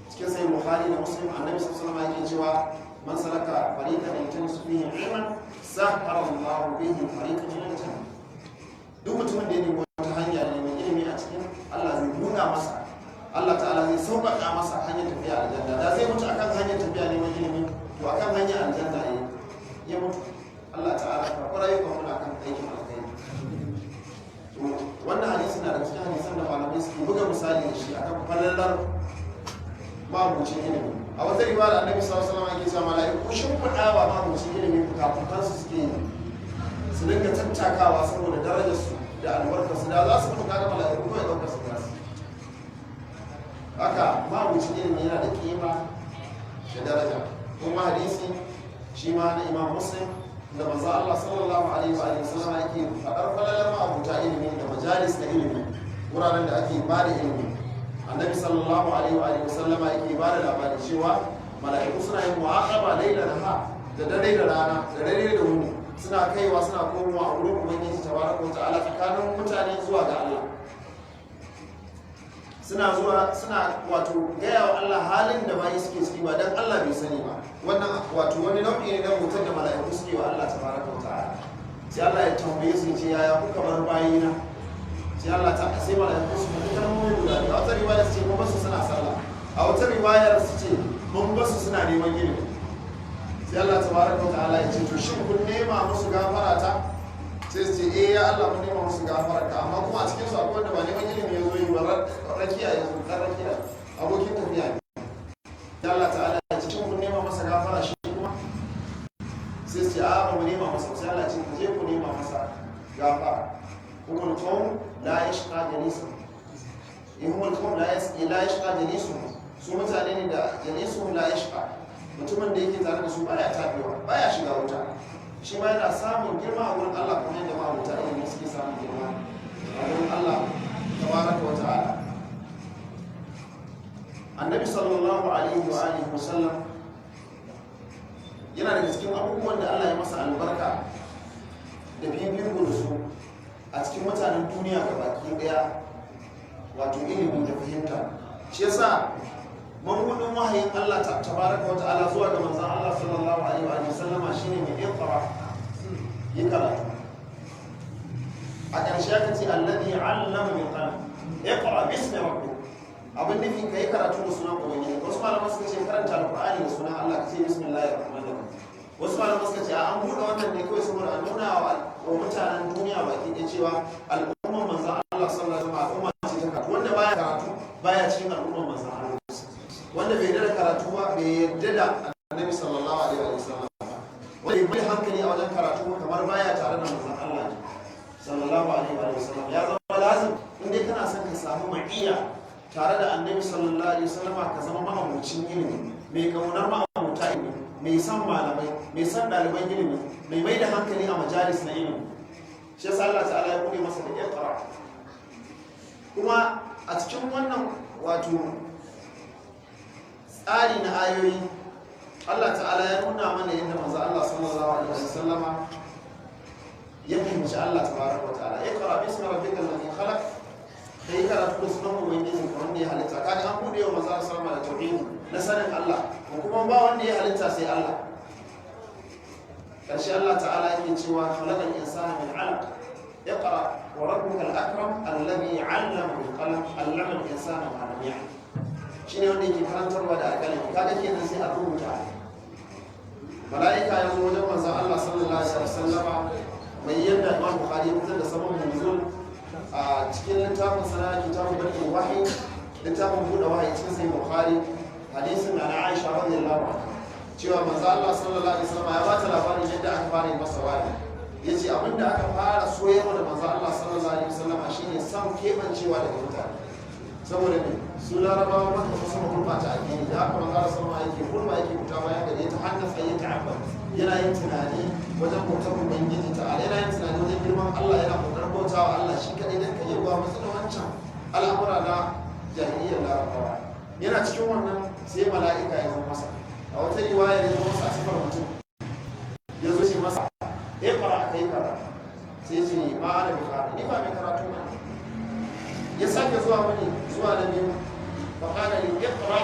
cikin Sahih Bukhari da Muslim, Annabi sallallahu alaihi wasallam yake cewa man salaka tariqan yaltamisu fihi ilman sahhala Allahu bihi tariqan ila al-jannah. Duk mutumin da ya nemi wata hanya da neman ilimi a cikin, Allah zai nuna masa, Allah ta'ala zai sauƙaƙa masa hanyar tafiya aljanna. Da zai mutu wata riwaya Annabi sallallahu alaihi wasallam yake cewa mala'iku shimfiɗawa ma mutum ilimi fukafukansu suke yi, su dinga tattakawa saboda darajarsu da albarkarsu. Da za su mutu kaga mala'iku kawai ɗaukar su za su. Haka ma'abucin ilimi yana da kima da daraja. Kuma hadisi shi ma na Imam Muslim da manzo Allah sallallahu alaihi wa alihi wasallam yake faɗar falalar ma'abuta ilimi da majalis na ilimi, wuraren da ake ba da ilimi. Annabi sallallahu alaihi wa alihi wasallama yake ba da labari cewa mala'iku suna yin mu'aqaba laila naha, da dare da rana, da dare da wuni, suna kaiwa suna komowa a wurin Ubangiji tabaraka wa ta'ala tsakanin mutane zuwa ga Allah. Suna zuwa suna wato gaya wa Allah halin da bayi suke ciki, ba dan Allah bai sani ba. Wannan wato wani nau'i ne na hoton da mala'iku suke wa Allah tabaraka wa ta'ala. Sai Allah ya tambaye su ce yaya kuka bar bayina? Sai Allah ta sai mala'iku su faɗi kalmomi guda biyu. A wata riwaya su ce mun basu suna sallah, a wata riwayar su ce mun basu suna neman ilimi. Sai Allah tabaraka wa ta'ala ya ce to shin kun nema musu gafara ta? Sai su ce eh ya Allah, mun nema musu gafara ka. Amma kuma a cikin su akwai wanda ba neman ilimi ya zo yi ba, rakiya ya zo, dan rakiya abokin tafiya ne. Sai Allah ta'ala ya ce shin kun nema masa gafara shi kuma? Sai su ce a ba mu nema masa. Sai Allah ya ce ku je ku nema masa gafara. Humul qawm la yashqa jalisuhum, humul qawm la yashqa jalisuhum, su mutane ne da jalisuhum la yashqa, mutumin da yake tare da su baya tabewa, baya shiga wuta. Shi ma yana samun girma a wurin Allah kamar yadda ma'abuta ilimi suke samun girma a wurin Allah tabaraka wa ta'ala. Annabi sallallahu alaihi wa alihi wa sallam yana daga cikin abubuwan da Allah ya masa albarka da fifiko da su a cikin mutanen duniya gabaki daya, wato ilimi da fahimta. Shi yasa mabudin wahayin Allah tabaraka wa ta'ala zuwa ga manzon Allah sallallahu alaihi wa sallama shine mai iqra, yi karatu. A ƙarshe aka ce alladhi 'allama bil qalam, iqra bismi rabbik. Abin nufi kai karatu da sunan ubangiji. Wasu malaman suka ce karanta alqur'ani da sunan Allah, ka ce bismillahir rahmanir rahim. Wasu malaman suka ce an buɗe wannan ne kawai saboda a nuna wa mutanen duniya baki ɗaya cewa al'ummar manzon Allah sallallahu alaihi wa sallam al'umma ce ta karatu. Wanda baya karatu baya cikin al'ummar manzon Allah. Wanda bai yarda da karatu ba bai yarda da Annabi sallallahu alaihi wa sallam ba. Wanda bai mai hankali a wajen karatu ba kamar baya tare da manzon Allah ne sallallahu alaihi wa sallam. Ya zama lazim in dai kana son ka samu ma'iyya tare da Annabi sallallahu alaihi wa sallam ka zama ma'abucin ilimi, mai kaunar ma'abuta ilimi, mai son malamai, mai son ɗaliban ilimi, mai mai da hankali a majalis na ilimi. Shi yasa Allah ta'ala ya buɗe masa da iqra. Kuma a cikin wannan wato tsari na ayoyi Allah ta'ala ya nuna mana yadda manzo Allah sallallahu alaihi wasallama ya fahimci Allah tabaraka wa ta'ala. Iqra bismi rabbikal ladhi khalaq, kai karatu da sunan ubangijin ka wanda ya halitta. Kaga an buɗe wa manzo Allah sallallahu alaihi wasallama da tauhidi na sanin Allah, ko kuma ba wanda ya halitta sai Allah. Karshe Allah ta'ala yake cewa khalaqal insana min 'alaq, iqra wa rabbukal akram alladhi 'allama bil qalam, 'allama al insana ma lam ya'lam. Shine wanda yake karantarwa da alƙalami. Kaga kenan sai a rubuta. Mala'ika ya zo wajen manzon Allah sallallahu alaihi wasallama mai yadda Imam Bukhari ya fitar da sabon nuzul a cikin littafin sana kitabun Bad'ul Wahyi, littafin buɗe wahayi cikin Sahih Bukhari, hadisin na Aisha radiyallahu anha cewa manzon Allah sallallahu alaihi wasallama ya bata labarin yadda aka fara yi masa wahayi. Yace abinda aka fara soyarwa da manzon Allah sallallahu alaihi wasallama shine son kebancewa daga mutane. Saboda ne su larabawa maka su sama gurɓata addini, da haka manzo Allah sallallahu alaihi yake gurba yake fita bayan gari ta hannun tsaye ta abba, yana yin tunani wajen bautar ubangiji ta'ala, yana yin tunani wajen girman Allah, yana kokarin bautawa Allah shi kadai dan kai ya musu da wancan al'amura na jahiliyyar larabawa. Yana cikin wannan sai mala'ika ya zo masa. A wata riwaya ya zo masa a sifar mutum, ya zo ce masa iqra, kai karatu. Sai ce ma ana bi karatu, ni ba mai karatu ba. Ya sake zuwa mani zuwa na biyu, faƙala li iqra,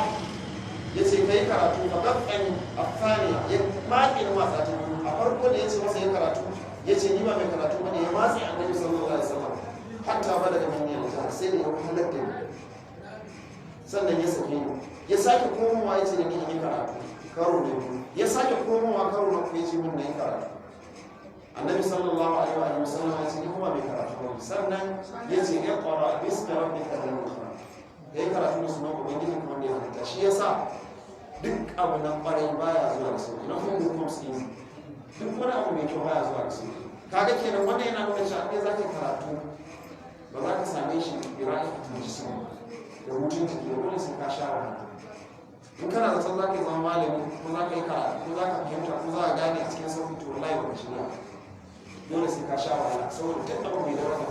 ya ce kai karatu. Fa gaffani afaniya, ya matse ni matsa ta biyu. A farko da ya ce masa ya karatu, ya ce ni ba mai karatu bane, ya matse Annabi sallallahu alaihi wasallam hatta balaga minni al-jahl, sai da ya wahalar da ni sannan ya sake ni. Ya sake komowa ya ce da ni in yi karatu karo na biyu, ya sake komowa karo na uku ya ce min na yi karatu. Annabi sallallahu alaihi wa sallam ya ce ni kuma mai karatu ba. Sannan ya ce iqra bismi rabbikal ladhi khalaq, kai karatu da sunan ubangijin ka wanda ya halitta. Shi yasa Duk abu na kwarai baya zuwa da sauki. Nothing good comes easy. Duk wani abu mai kyau baya zuwa da sauki. Kaga kenan wannan yana nuna cewa in za ka yi karatu ba za ka same shi bi ra'ihatul jism da hutun jiki ba, dole sai ka sha wahala. In kana zaton za ka yi zama malami ko za ka yi karatu ko za ka fahimta ko za ka gane a cikin sauki, to wallahi ba ka shirya. Dole sai ka sha wahala, saboda duk abu mai daraja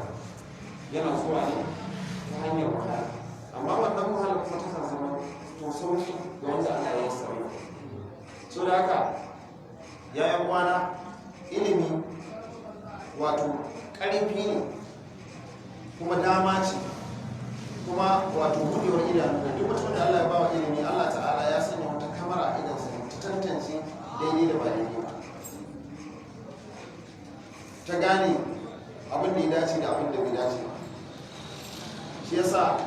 yana zuwa ne ta hanyar wahala. Amma wannan wahala kuma takan zama to sauki ga wanda Allah ya yassare. So da haka yayan uwana, ilimi wato ƙarfi ne, kuma dama ce, kuma wato buɗewar idanu da duk mutum da Allah ya bawa ilimi, Allah ta'ala ya sanya wata kamara a idansa ta tantance daidai da ba daidai ba, ta gane abin da ya dace da abin da bai dace ba. Shi yasa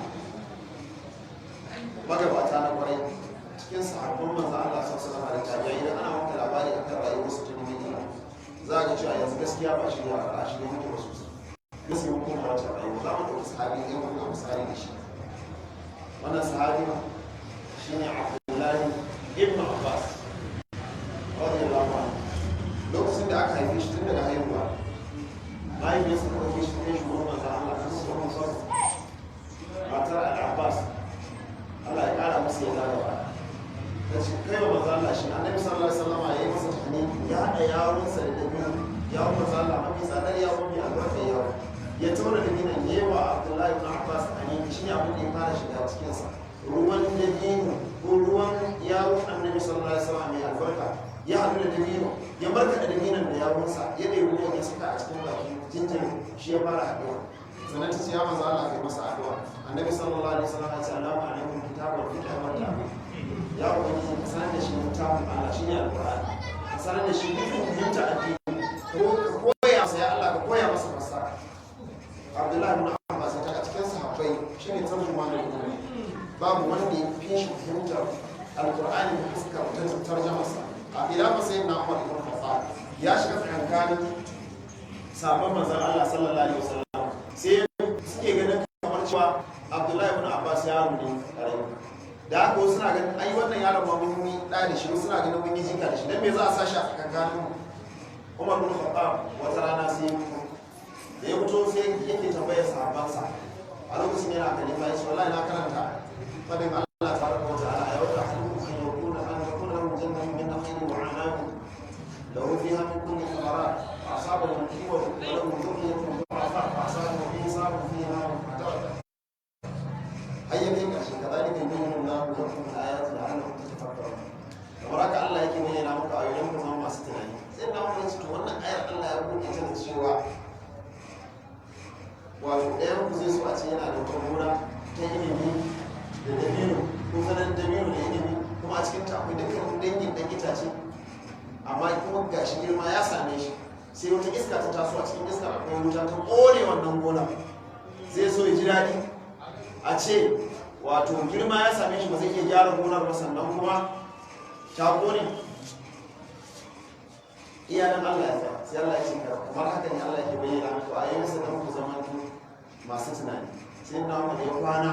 magabata na kwarai cikin sahabban manzo Allah sallallahu alaihi wasallam da tabi'ai, idan ana maka labari akan rayuwar su ta neman ilimi, za ga cewa yanzu gaskiya ba shi ya a shi ne muke ba sosai. Gaskiya mun koma wata rayuwa. Za mu ɗauki sahabi ɗaya mu buga misali da shi. Wannan sahabi shine Abdullahi ibn Abbas radiyallahu anhu. Lokacin da aka haife shi, tun daga haihuwa mahaifiyarsa ta ɗauke shi, ta kai shi wurin manzo Allah sallallahu alaihi wasallam. Matar Al-Abbas, Allah ya kara masa ya gaba, ta ce kai wa manzo Allah shi. Annabi sallallahu alaihi wasallam ya yi masa tahniki, ya haɗa yawunsa da dabino, yawun manzo Allah mafi tsadar yawun, mai albarkar yawun, ya tauna dabinon, ya yi wa Abdullahi ibn Abbas tahniki. Shine abin da ya fara shiga cikinsa, ruwan dabino ko ruwan yawun Annabi sallallahu alaihi wasallam mai albarka, ya haɗu da dabino, ya markaɗa dabinon da yawunsa, ya ɗebi ruwan ya saka a cikin bakin jinjirin, shi ya fara haɗuwa. Sannan ta ce, ya manzo Allah, kai masa addu'a. Annabi sallallahu alaihi wasallam ya ce, Allahu alaikum kitabul fiqh wa ta'wil. Ya ubangiji, ka sanar da shi littafin Allah, shine alqur'ani, ka sanar da shi dukkan fahimta addini, ko ka koya masa, ya Allah, ka koya masa fasaha. Abdullahi ibn Abbas ta a cikin sahabbai shine tarjuma da ilimi, babu wanda ya fi shi fahimtar alqur'ani da fuskar tarjamarsa. A khilafa sayyidina Umar ibn Khattab, ya shiga tsakankanin sabon manzon Allah sallallahu alaihi wasallam, sai suke ganin kamar cewa Abdullahi ibn Abbas yaro ne karami. Da haka wasu suna ganin ai wannan yaron ma mun yi da da shi, wasu suna ganin mun yi jika da shi, dan me za a sa shi a tsakankanin mu? Umar ibn Khattab wata rana sai ya fito. Da ya fito sai yake tambayar sahabbansa, a lokacin yana khalifa, ya ce, wallahi na karanta fadin Allah tabaraka wa ta'ala, ayawaddu ahadukum an takuna lahu jannatun min nakhilin wa a'nabin lahu fiha min kulli thamarat fa asabahu al-kibar wa lahu dhurriyyatun du'afa fa asabahu isabun fiha narun fahtarakat. Har ya kai ƙarshe, kadhalika yubayyinu Allahu lakum al-ayati la'allakum tatafakkarun. Kamar haka Allah yake bayyana muku ayoyin ku zama masu tunani. Sai na wannan to wannan ayar Allah ya buɗe ta da cewa wato ɗayan ku zai so a ce yana da wata gona ta ilimi da dabino, ko sanan dabino da ilimi, kuma a cikin ta akwai dukkan dangin ɗan itace, amma kuma gashi girma ya same shi, sai wata iska ta taso, a cikin iskar akwai wuta, ta ƙone wannan gona. Zai so ya ji daɗi a ce wato girma ya same shi ba zai iya gyara gonar ba, sannan kuma ta ƙone? Iyalan Allah ya tsaya. Sai Allah ya ce, kamar haka ne Allah ke bayyana muku ayoyinsa don ku zama masu tunani. Sai na Umar ya kwana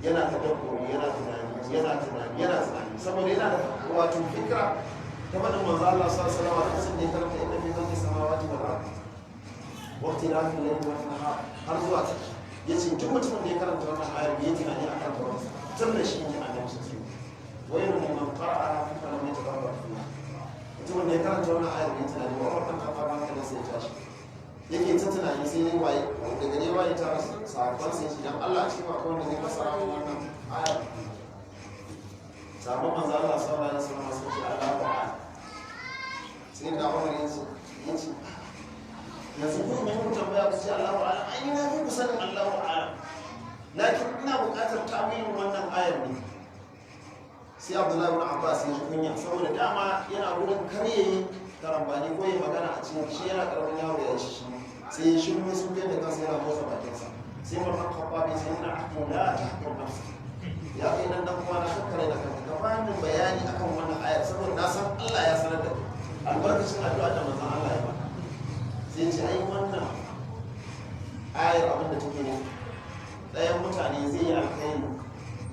yana tadabburi, yana tunani, yana tunani, yana tunani, saboda yana da wato fikra ta faɗin manzo Allah sallallahu alaihi wasallam lokacin da ya karanta inna fi khalqis samawati wal ard wa ikhtilafil layli wan nahar har zuwa ciki. Yace duk mutumin da ya karanta wannan ayar bai yi tunani akan ta ba, tun da shi ne annabi sallallahu alaihi wasallam, waylun liman qara'aha fa lam yatadabbar fiha. Mutumin da ya karanta wannan ayar bai yi tunani ba, Umar dan Khattab hankalin sai ya tashi, yake ta tunani. Sai ya waye daga ne waye ta sahabban sai shi, dan Allah, a cikin akwai wanda zai fassara min wannan ayar? Sabon manzo Allah sallallahu alaihi wasallam sun ce, Allahu a'lam. Sai da Umar yace yanzu ku in ku tambaya ku ce Allahu a'lam, ai na fi ku sanin Allahu a'lam, lakin ina buƙatar ta'wilin wannan ayar ne. Sai Abdullahi ibn Abbas ya ji kunya, saboda dama yana gudun kar yayi karambani ko ya magana a cikin shi yana karamin yaro ya shi. Sai ya shiru, sun kai da kansa yana motsa bakinsa. Sai Umar dan Khattab ya ce, ina aqul la tahqir nafsi, ya kai nan dan uwana, kakkare da kanka, ka bani bayani akan wannan ayar, saboda na san Allah ya sanar da kai albarkacin addu'a da manzon Allah ya maka. Sai ce, ai wannan ayar abin da take nufi, ɗayan mutane zai yi alkhairi,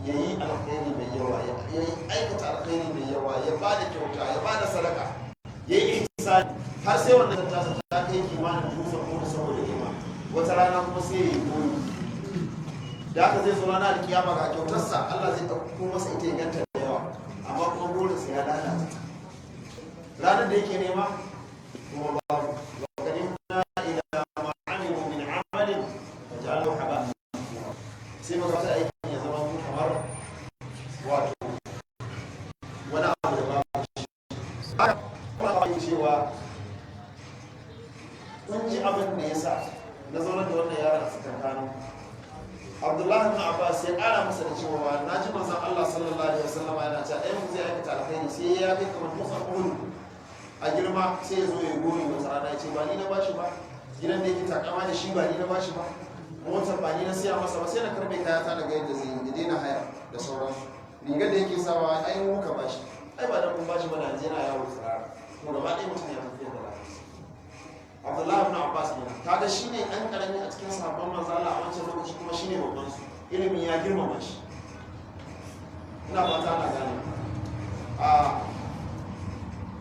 ya yi alkhairi mai yawa, ya yi aikata alkhairi mai yawa, ya ba da kyauta, ya ba da sadaka, ya yi ihsani, har sai wannan tasa ta kai kimanin dutsen Uhud saboda girma. Wata rana kuma sai ya yi gori. Da haka zai zo ranar alkiyama ga kyautarsa, Allah zai ɗauko masa ita ya ganta da yawa, amma kuma burinsa ya lalata. Ranar da yake nema kuma babu. Wa qadimna ila ma amilu min amalin faj'alnahu haba'an mansura. Sai muka wata aikin ya zama kamar wato wani abu da babu shi. Haka kuma ba cewa kun ji abin da ya sa na zaunar da wannan yaron a tsakankanin. Abdullahi ibn Abbas ya ƙara masa da cewa na ji manzon Allah sallallahu alaihi wasallam yana cewa ɗayan zai aikata alkhairi sai ya kai kamar dutsen Uhud a girma, sai ya zo ya gori wata rana ya ce ba ni na bashi ba, gidan da yake takama da shi ba ni na bashi ba, motar ba ni na siya masa ba, sai na karbe kaya ta daga yadda zai yi ya daina haya da sauransu, rigar da yake sawa ai mu muka bashi, ai ba dan mun bashi ba da yanzu yana yawo tsirara. To gaba ɗaya mutum ya tafi da lafiya. Abdullahi ibn Abbas ne, kaga shine ɗan karami a cikin sahabban manzo Allah a wancan lokaci, kuma shine babban su, ilimi ya girmama shi. Ina fata ana gane. A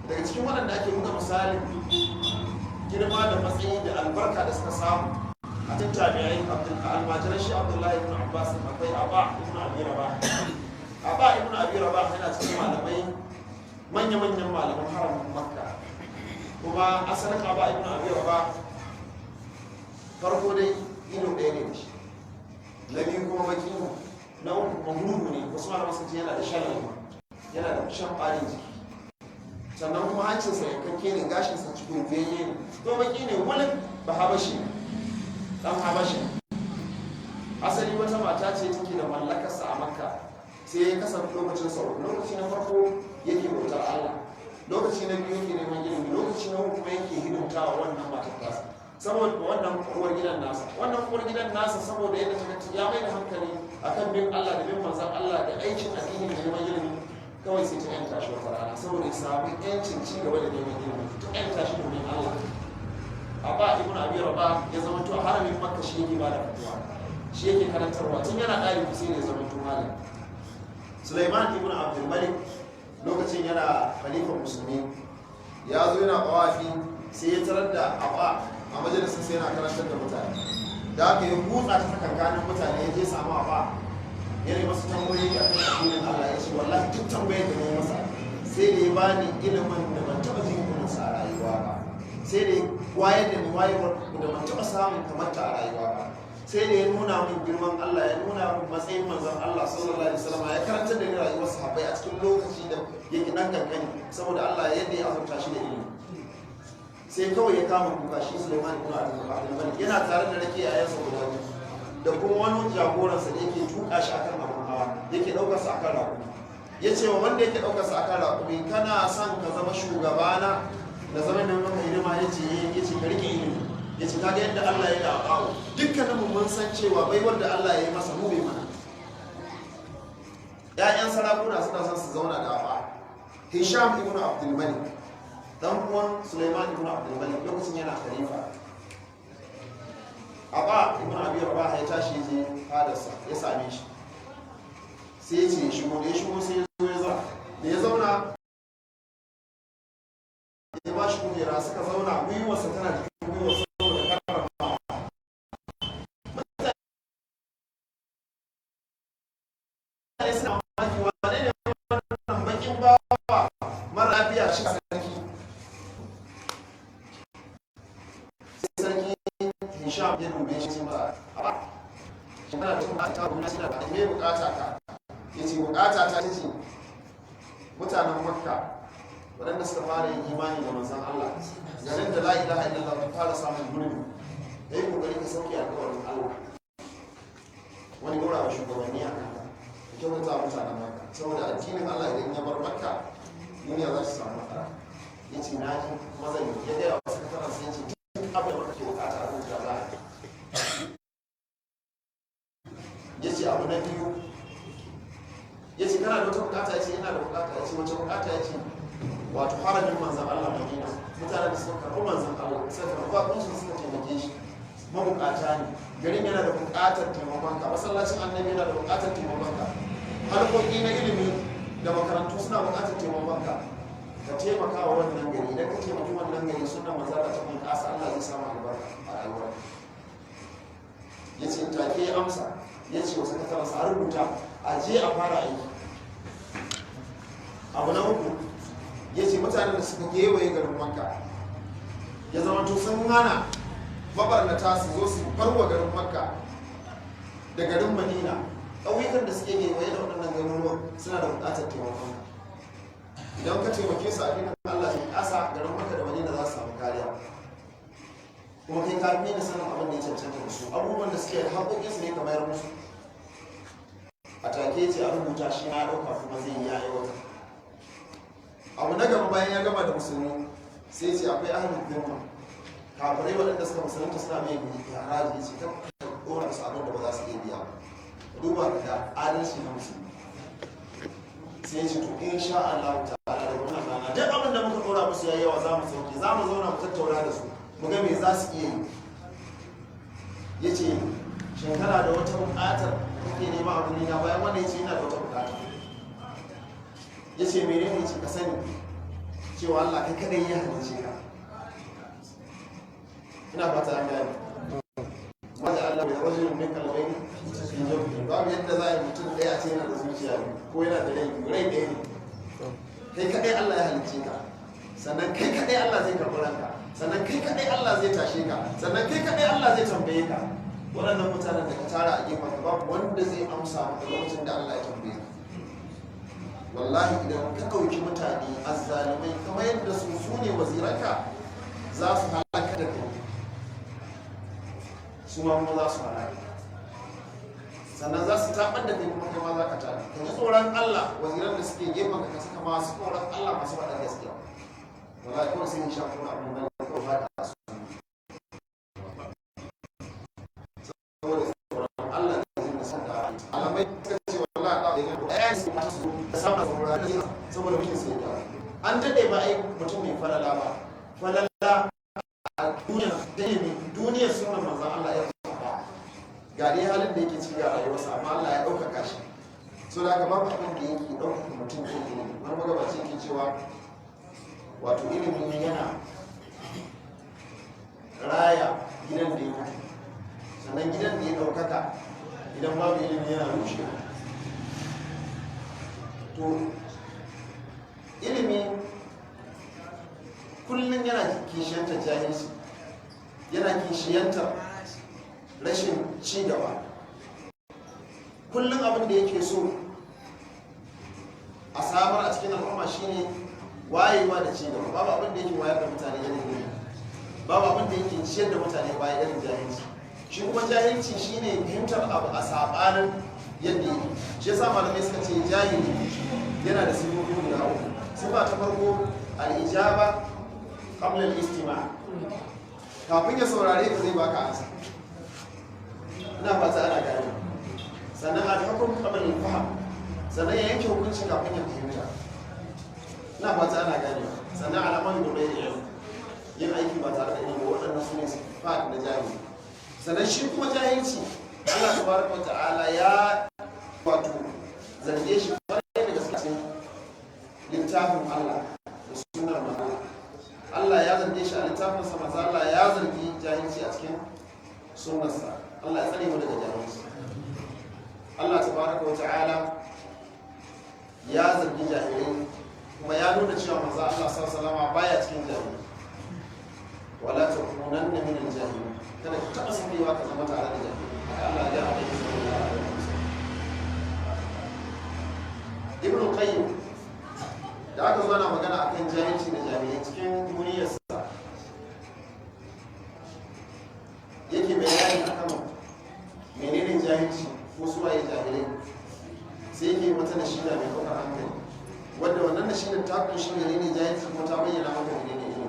daga cikin waɗanda ake buga misalin girma da matsayi da albarka da suka samu a cikin tabi'ai, almajiran shi Abdullahi ibn Abbas, akwai Aba ibn Abi Rabah. Aba ibn Abi Rabah yana cikin malamai, manya-manyan malaman haramin Makka. Kuma asalin Aba ibn Abi Rabah, farko dai ido ɗaya ne da shi, na biyu kuma baki ne, na uku kuma gurgu ne. Wasu malaman sun ce yana da shalal, yana da shan ɓarin jiki, sannan kuma hancinsa yankakke ne, gashinsa cikin biyayye ne, kuma baki ne wulin, ba habashi ne, dan habashi. Asali wata mata ce take da mallakarsa a Makka. Sai ya kasa lokacin sa, lokaci na farko yake bautar Allah, lokaci na biyu yake neman ilimi, lokaci na uku kuma yake hidimta wa wannan matar tasa, saboda wannan uwar gidan nasa, wannan uwar gidan nasa, saboda yadda ta ga ya mai da hankali akan bin Allah da bin manzon Allah da aikin addini da neman ilimi, kawai sai ta yanta shi wata rana saboda ya samu yancin ci gaba da neman ilimi. Ta yanta shi domin Allah. Abba ibn Abi Rabah ya zama to a haramin Makka shi yake bada fatuwa, shi yake karantarwa. Tun yana ɗalibi sai ya zama to malami. Sulaiman ibn Abdul Malik, lokacin yana khalifan musulmi, ya zo yana tawafi, sai ya tarar da Aba a majalisar, sai yana karantar da mutane. Da aka yi hutsa ta tsakankanin mutane, ya je samu Aba, ya yi masa tambayoyi a kan addinin Allah. Ya ce wallahi duk tambayar da na yi masa, sai da ya bani ilimin da ban taɓa jin irinsa a rayuwa ba, sai da ya wayar da ni wayewar da ban taɓa samun kamar ta a rayuwa ba, sai da ya nuna min girman Allah, ya nuna min matsayin manzon Allah sallallahu alaihi wasallam, ya karantar da ni rayuwar sahabbai a cikin lokaci da yake dan kankani, saboda Allah yadda ya azurta shi da ilimi. Sai kawai ya kama kuka shi Sulaiman ibn Abdul Malik, yana tare da rake yayansa guda biyu da kuma wani jagoransa da yake tuka shi akan abun hawa, yake daukar sa akan raƙumi. Ya ce wa wanda yake daukar sa akan raƙumi, kana son ka zama shugabana da zama mai maka hidima? Ya ce, ya ce ka rike ilimi. Ya ce kaga yadda Allah ya da abawo, dukkaninmu mun san cewa baiwar da Allah ya yi masa mu bai mana. ‘Ya'yan sarakuna suna son su zauna da Aba. Hisham ibn Abdul Malik, dan uwan Sulaiman ibn Abdul Malik, lokacin yana khalifa, Aba ibn Abi Rabah ya tashi ya je fadarsa ya same shi, sai ya ce ya shigo. Da ya shigo, sai ya zo ya zauna. Da ya zauna, ya ba shi kujera, suka zauna, gwiwarsa tana jikin gwiwarsa saboda karramawa. Mutane suna mamaki, wane ne wannan bakin bawa mara lafiya shi sarki? Sai sarki Hisham ya dube shi, ce masa, "Aba, kana da bukata gwamnati na da me bukata ka?" Ya ce bukata ta ce mutanen Makka waɗanda suka fara yin imani da manzon Allah, garin da la ilaha illallah ta fara samun gurbi, ya yi kokari ka sauke alƙawarin Allah wani dora wa shugabanni a kanka, ka kyautata wa mutanen Makka, saboda addinin Allah idan ya bar Makka, duniya za su samu matsala. Ya ce na ji, kuma zan yi. Ya gaya wa sakataren sai ya ce duk abin da kake bukata a rubuta, za a yi. Ya ce abu na biyu, ya ce kana da wata bukata? Ya ce ina da bukata. Ya ce wace bukata? Ya ce wato haramin manzan Allah Madina, mutanen da suka karɓi manzan Allah, suka karɓi bakuncin, suka taimake shi, mabukata ne. Garin yana da bukatar taimakon ka, masallacin annabi yana da bukatar taimakon ka, harkoki na ilimi da makarantu suna buƙatar taimakon ka. Ka taimaka wa wannan gari. Idan ka taimaki wannan gari, sunan manzo Allah ta bunƙasa, Allah zai samu albarka a rayuwar. Ya ce take ya amsa, ya ce wasu kasarsa a rubuta a je a fara aiki. Abu na uku, ya ce mutanen da suka kewaye garin Makka, ya zama to sun hana mabarnata su zo su farwa garin Makka da garin Madina, ƙauyukan da suke kewaye da waɗannan garuruwan, suna da buƙatar taimakon ka. Idan ka taimake su, addinin Allah zai ƙasa, garin Makka da Madina za su samu kariya. Kuma kai ka fi ni sanin abin da ya cancanta da su, abubuwan da suke da haƙoƙinsu ne, ka mayar musu. A take ce a rubuta, shi na ɗauka kuma zai yi aiwatar. Abu na gaba, bayan ya gama da musulmi, sai ce akwai ahlul dhimma, kafirai waɗanda suka musulunta, suna mai haraji. Ce kan ɗora musu abin da ba za su iya biya ba. Duba ka ga adalci na musulmi. Sai ce to, insha Allah ta'ala, da wannan rana duk abin da muka ɗora musu yayi yawa, za mu sauke, za mu zauna mu tattauna da su, mu ga me za su iya yi. Ya ce, shin kana da wata buƙatar kake nema a na bayan wannan? Ya ce yana da wata buƙata. Ya ce menene? Ce ka sani cewa Allah kai kadai ya halicce ka. Ina fata an gane. Wanda Allah bai rajulun min qalbayni fi jawfi. Babu yadda za a yi mutum ɗaya a ce yana da zuciya biyu ko yana da rai biyu. Rai ɗaya ne. Kai kadai Allah ya halicce ka, sannan kai kadai Allah zai karɓi ranka, sannan kai kadai Allah zai tashe ka, sannan kai kadai Allah zai tambaye ka. Waɗannan mutanen da ka tara a gefen ka, babu wanda zai amsa maka lokacin da Allah ya tambaye ka. Wallahi idan ka ɗauki mutane azzalumai kamar yadda su su ne waziranka, za su halaka da kai, su ma kuma za su halaka, sannan za su taɓar da kai, kuma kai ma za ka taɓa. Ka ji tsoron Allah. Waziran da suke gefen ka, ka saka masu tsoron Allah, masu faɗa gaskiya. Wallahi kawai sai in sha kuma abin da kawai faɗa su saboda tsoron Allah da zai nasa da alamai suka ce wallahi Allah ya gani ɗaya su da samun tsoron Allah saboda mutum sai ya an daɗe ba ai mutum mai falala ba, falala a duniya da ilimi, duniyar sunan manzon Allah ya faɗa. Ga dai halin da yake ci, ga rayuwarsa, amma Allah ya ɗaukaka shi. So da haka babu abin da yake ɗaukaka mutum ko ilimi. Wani magabaci yake cewa wato ilimi yana raya gidan da ya mutu, sannan gidan da ya ɗaukaka idan babu ilimi yana rushewa. To ilimi kullum yana kishiyantar jahilci, yana kishiyantar rashin ci gaba. Kullum abin da yake so a samar a cikin al'umma shine wayewa da ci gaba. Babu abin da yake wayar da mutane irin ilimi, babu abin da yake ciyar da mutane baya irin jahilci. Shi kuma jahilci shine fahimtar abu a sabanin yadda yake. Shi yasa malamai suka ce jahili yana da sifofi guda uku. Sifa ta farko, al-ijaba qabla al-istima'. Kafin ya saurare ka zai baka ansa. Ina fata ana gane. Sannan al-hukm qabla al-fahm, sannan ya yanke hukunci kafin ya fahimta. Ina fata ana gane. Sannan al'amal da bai ilm, yin aiki ba tare da ilimi. Waɗannan su ne sifat na jahili. Sannan shi kuma jahilci, Allah tabaraka wa ta'ala ya wato zarge shi kwarai da gaske cikin littafin Allah da sunnar manzo. Allah ya zarge shi a littafinsa, manzo Allah ya zargi jahilci a cikin sunnarsa. Allah ya tsare mu daga jahilci. Allah tabaraka wa ta'ala ya zargi jahilai, kuma ya nuna cewa manzo Allah sallallahu alaihi wasallam baya cikin jahilai. Wala takunanna min al-jahilin, kada ka taɓa sakewa ka zama tare da jahilai. Haka Allah ya alaihi sallallahu alaihi wasallam. Ibn Qayyim, da aka zo ana magana akan jahilci da jahilai, cikin duniyarsa yake bayani akan menene jahilci ko suwaye jahilai, sai yake wata nashida mai ɗaukar hankali, wadda wannan nashidar ta kunshi menene jahilci kuma ta bayyana maka menene ilimi.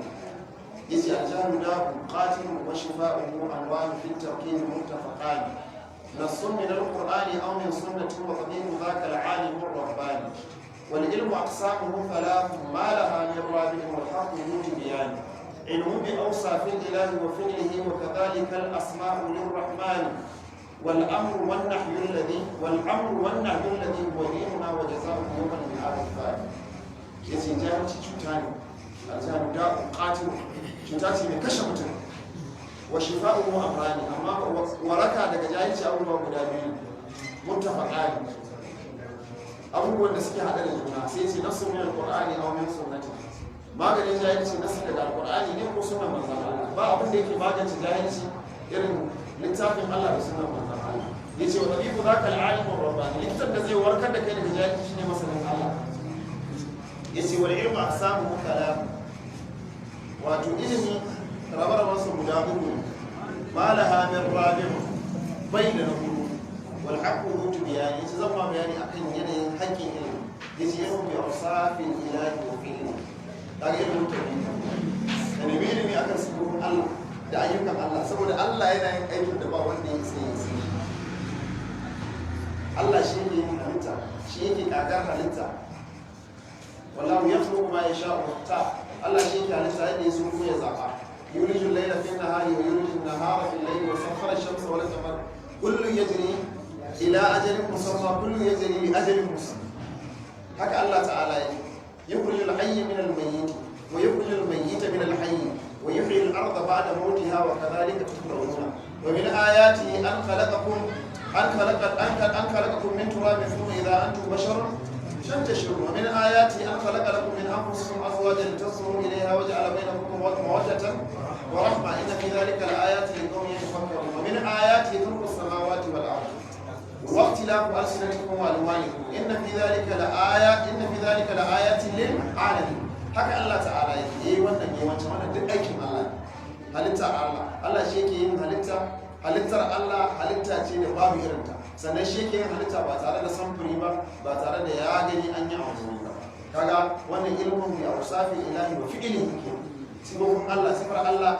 Yace al-jahlu da'un qatilun wa shifa'uhu anwa'un fi at-tawkil muttafaqan, نص من القرآن أو من سنة وطبيب ذاك العالم الرباني، والعلم أقسامه ثلاث ما لها من رابع والحق ذو تبيان، علم بأوصاف الإله وفعله وكذلك الأسماء للرحمن. Wal amru wan nahyu alladhi wal amru wan nahyu alladhi huwa dinuna wa jazaa'uhu yawmal mi'ad al Yace jahilci cuta ne, aljahlu da'un qatil, cuta ce mai kashe mutum. Wa shifa'uhu amrani, amma waraka daga jahilci abubuwa guda biyu muttafaqani, abubuwan da suke hada da juna. Sai ce nasu min alqur'ani aw min sunnati. Maganin jahilci nasu daga alqur'ani ne ko sunnan manzon Allah. Ba abin da yake magance jahilci irin littafin Allah da sunnan manzon Allah. Yace wa tabibu zaka alalim rabbani, likitan da zai warkar da kai daga jahilci shine masanin Allah. Yace wal ilmu aqsamu kalam, wato ilimi rabe-rabensa guda uku ne, ma laha min rabi'u, bai da na hudu. Wal haqqu hutu bayani, yace zan ma bayani akan yanayin haƙƙin ilimi. Yace ilmu bi awsafil ilahi wa fi'li, kaga ilimin tauhid da nemi ilimi akan sifofin Allah da ayyukan Allah, saboda Allah yana yin aikin da ba wanda ya isa ya sai Allah. Shi yake yin halitta, shi yake kagar halitta. Wallahu yakhluqu ma yasha'u wa yakhtar. Allah shi yake halitta yadda ya so ko ya zaba. Yuliju al-layla fi an-nahari wa yuliju an-nahara fi al-layli wa sakhkhara ash-shamsa wal qamara kullu yajri ila ajalin musamma, kullu yajri li ajalin musamma. Haka Allah ta'ala yake: yukhriju al-hayya min al-mayyit wa yukhriju al-mayyita min al-hayy wa yuhyi al-ardha ba'da mawtiha wa kadhalika tukhrajuna. Wa min ayatihi an khalaqa an khalaqakum min turabin thumma idha antum basharun تنتشرون. ومن آياته أن خلق لكم من أنفسكم أزواجا لتسكنوا إليها وجعل بينكم مودة ورحمة إن في ذلك لآيات لقوم يتفكرون. ومن آياته خلق السماوات والأرض واختلاف ألسنتكم وألوانكم إن في ذلك لآيات للعالمين. Haka Allah ta'ala yake yi wannan, yi wancan, wannan duk aikin Allah ne. Halittar Allah, Allah shi yake yin halitta. Halittar Allah halitta ce da babu irinta. Sannan shi yake yin halitta ba tare da samfuri ba, ba tare da ya gani an yi a wani ba. Kaga wannan ilmun bi awsafi ilahi wa fi'lihi ke sifofin Allah, sifar Allah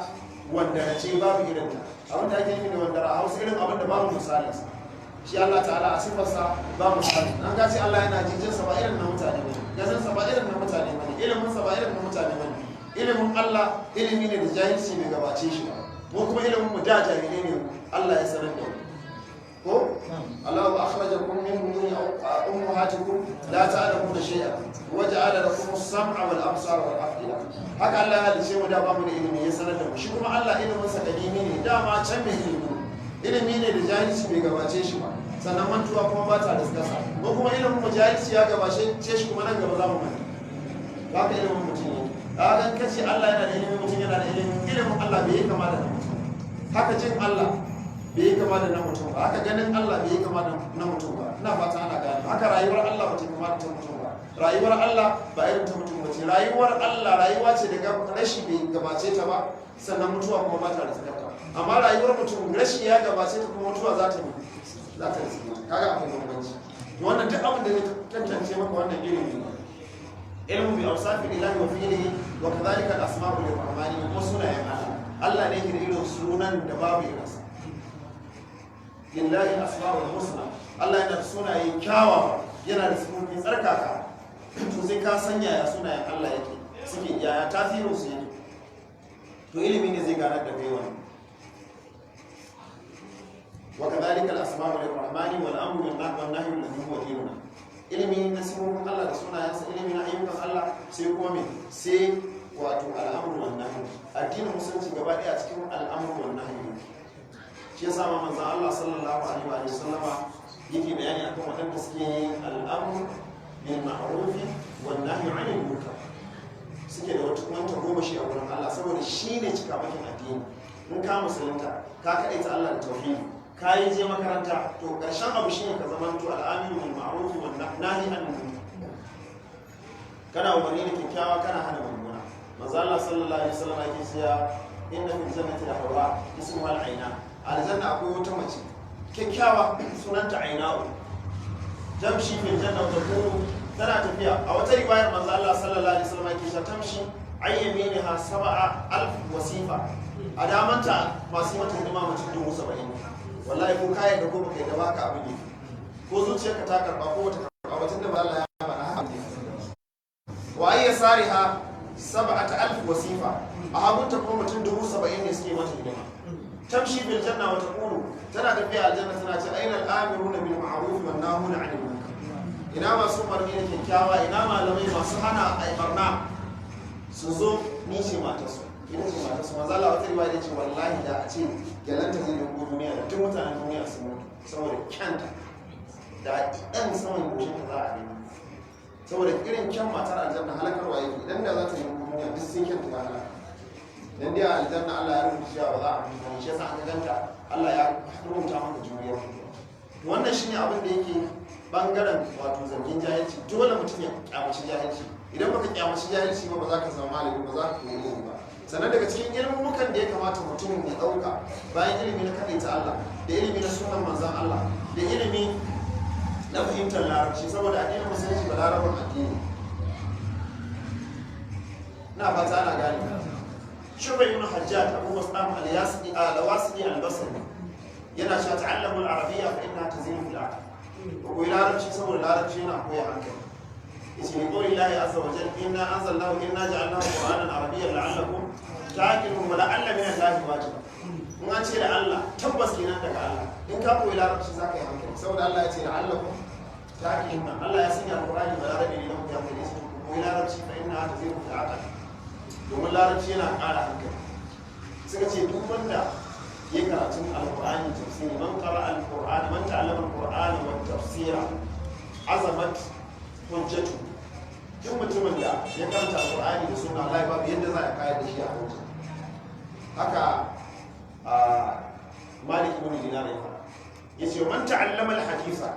wanda na ce babu irinta. Abin da ake nufi da wanda a Hausa, irin abin da babu misalinsa. Shi Allah ta'ala a sifarsa ba misali. An ga ce Allah yana jinsa ba irin na mutane bane, ganinsa ba irin na mutane bane, iliminsa ba irin na mutane bane. Ilimin Allah ilimi ne da jahilci bai gabace shi ba. Mu kuma ilimin mu da jahilai ne, Allah ya sanar da mu ko. Allahu akhrajakum min butuni ummahatikum la ta'lamuna shay'an wa ja'ala lakum as-sam'a wal absara wal af'ida. Haka Allah ya halice mu, da ba mu da ilimi, ya sanar da mu. Shi kuma Allah ilimin sa kadimi ne, dama can mai ilimi, ilimi ne da jahilci bai gabace shi ba. Sannan mantuwa kuma ba ta riskasa. Mu kuma ilimin mu jahilci ya gabace shi, kuma nan gaba za mu manta. Haka ilimin mutum yake. Kaga in kace Allah yana da ilimi, mutum yana da ilimi, ilimin Allah bai yi kama da na mutum. Haka jin Allah bai yi kama da na mutum ba. Haka ganin Allah bai yi kama da na mutum ba. Ina fata ana gane. Haka rayuwar Allah ba ta kama da ta mutum ba. Rayuwar Allah ba irin ta mutum ba ce. Rayuwar Allah rayuwa ce daga rashi bai gabace ta ba, sannan mutuwa kuma ba ta riskarta. Amma rayuwar mutum rashi ya gabace ta, kuma mutuwa za ta riske. Kaga akwai bambanci. To wannan duk abin da zai tantance maka wannan ilimi ne, ilmu bi awsafi ilahi wa fi'lihi. Wa kadhalika al-asma'u lirrahmani, kuma sunayen Allah. Allah ne yake da irin sunan da babu irinsa. Lillahi al-asma'ul husna. Allah yana da sunaye kyawawa, yana da sifofi tsarkaka. To sai ka san yaya sunayen Allah yake suke, yaya tasirin su yake. To ilimi ne zai ganar da kai wannan. Wa kadhalika al-asma'u lirrahmani wal amru wan nahyu alladhi huwa dinuna. Ilimi na sifofin Allah da sunayensa, ilimi na ayyukan Allah, sai kuma me? Sai wato al'amru wan nahyu. Addinin musulunci gaba daya cikin al'amru wan nahyu. Shi yasa ma manzon Allah sallallahu alaihi wa sallama yake bayani akan waɗanda suke yin al'amru bil ma'ruf wan nahyu 'anil munkar, suke da wata wanta goma shi a wurin Allah, saboda shi ne cikamakin addini. In ka musulunta, ka kaɗaita Allah da tauhidi, ka yi je makaranta, to ƙarshen abu shine ka zamanto al'amiru bil ma'ruf wan nahi anil munkar, kana umarni da kyakkyawa, kana hana mummuna. Manzo Allah sallallahu alaihi wasallam yake cewa inna fil jannati la hawra ismuha al-aina. Aljanna akwai wata mace kyakkyawa, sunanta Aina'u. Tamshi fil janna wa taqulu, tana tafiya. A wata riwayar manzo Allah sallallahu alaihi wasallam yake cewa tamshi an yaminiha 7000 wasifa, a damanta masu mata hidima mutum 70,000. Wallahi ko ka yarda ko baka yarda ba, haka abin yake. Ko zuciyarka ta karba ko bata karba ba, tunda ba Allah ya faɗa, haka ne. Wa ay yasariha 7000 wasifa, a hagunta kuma mutum 70,000 ne suke mata hidima. Tamshi bil janna wa taqulu, tana tafiya aljanna tana ce aina al-amiruna bil ma'ruf wan nahuna 'anil munkar. Ina masu umarni da kyakkyawa, ina malamai masu hana ai barna su zo, ni ce matarsu, ita ce matarsu. Manzo Allah wata riwaya ce wallahi da a ce gyalanta zai dingo duniya da duk mutanen duniya sun mutu saboda kyanta, da ɗan saman goshin ta za a nemi, saboda irin kyan matar aljanna halakarwa yake. Idan da za ta nemi duniya duk sai kyanta ya halaka. Dan dai a aljanna Allah ya rubuta cewa ba za a mutu ba, shi yasa aka ganta Allah ya rubuta maka juriyar mutuwa. To wannan shine abin da yake bangaren wato zargin jahilci. Dole mutum ya kyamaci jahilci. Idan baka kyamaci jahilci ba, ba za ka zama malami ba, za ka koyi ilimi ba. Sannan daga cikin ilmumukan da ya kamata mutum ya ɗauka bayan ilimi na kaɗaita Allah da ilimi na sunan manzon Allah da ilimi na fahimtar larabci, saboda addinin musulunci ba larabin addini. Na fata ana gane. Shuba ibn Hajjaj Abu Mus'ab al-Yasini al-Wasini al-Basri yana cewa ta'allamu al-arabiyya fa innaha tazinu fil aql. Ku koyi larabci saboda larabci yana koya hankali. Yace li qawli Allahi azza wa jalla inna anzalnahu inna ja'alnahu qur'anan arabiyyan la'allakum ta'qilun wa la'alla min Allahi wajib. In an ce da Allah, tabbas kenan daga Allah. In ka koyi larabci zaka yi hankali, saboda Allah ya ce la'allakum ta'qilun. Allah ya sanya alqur'ani ba larabi ne don ku yi hankali. Yace ku koyi larabci fa innaha tazinu fil aql, domin larabci yana ƙara hankali. Suka ce duk wanda ya karatun alƙur'ani tafsiri, man qara alqur'ani, man ta'allama alqur'ana wa tafsira azamat hujjatu. Duk mutumin da ya karanta alqur'ani da sunna, Allah babu yadda za a kayar da shi a hujja. Haka a Malik ibn Dinar ya faɗa, yace man ta'allama alhadisa,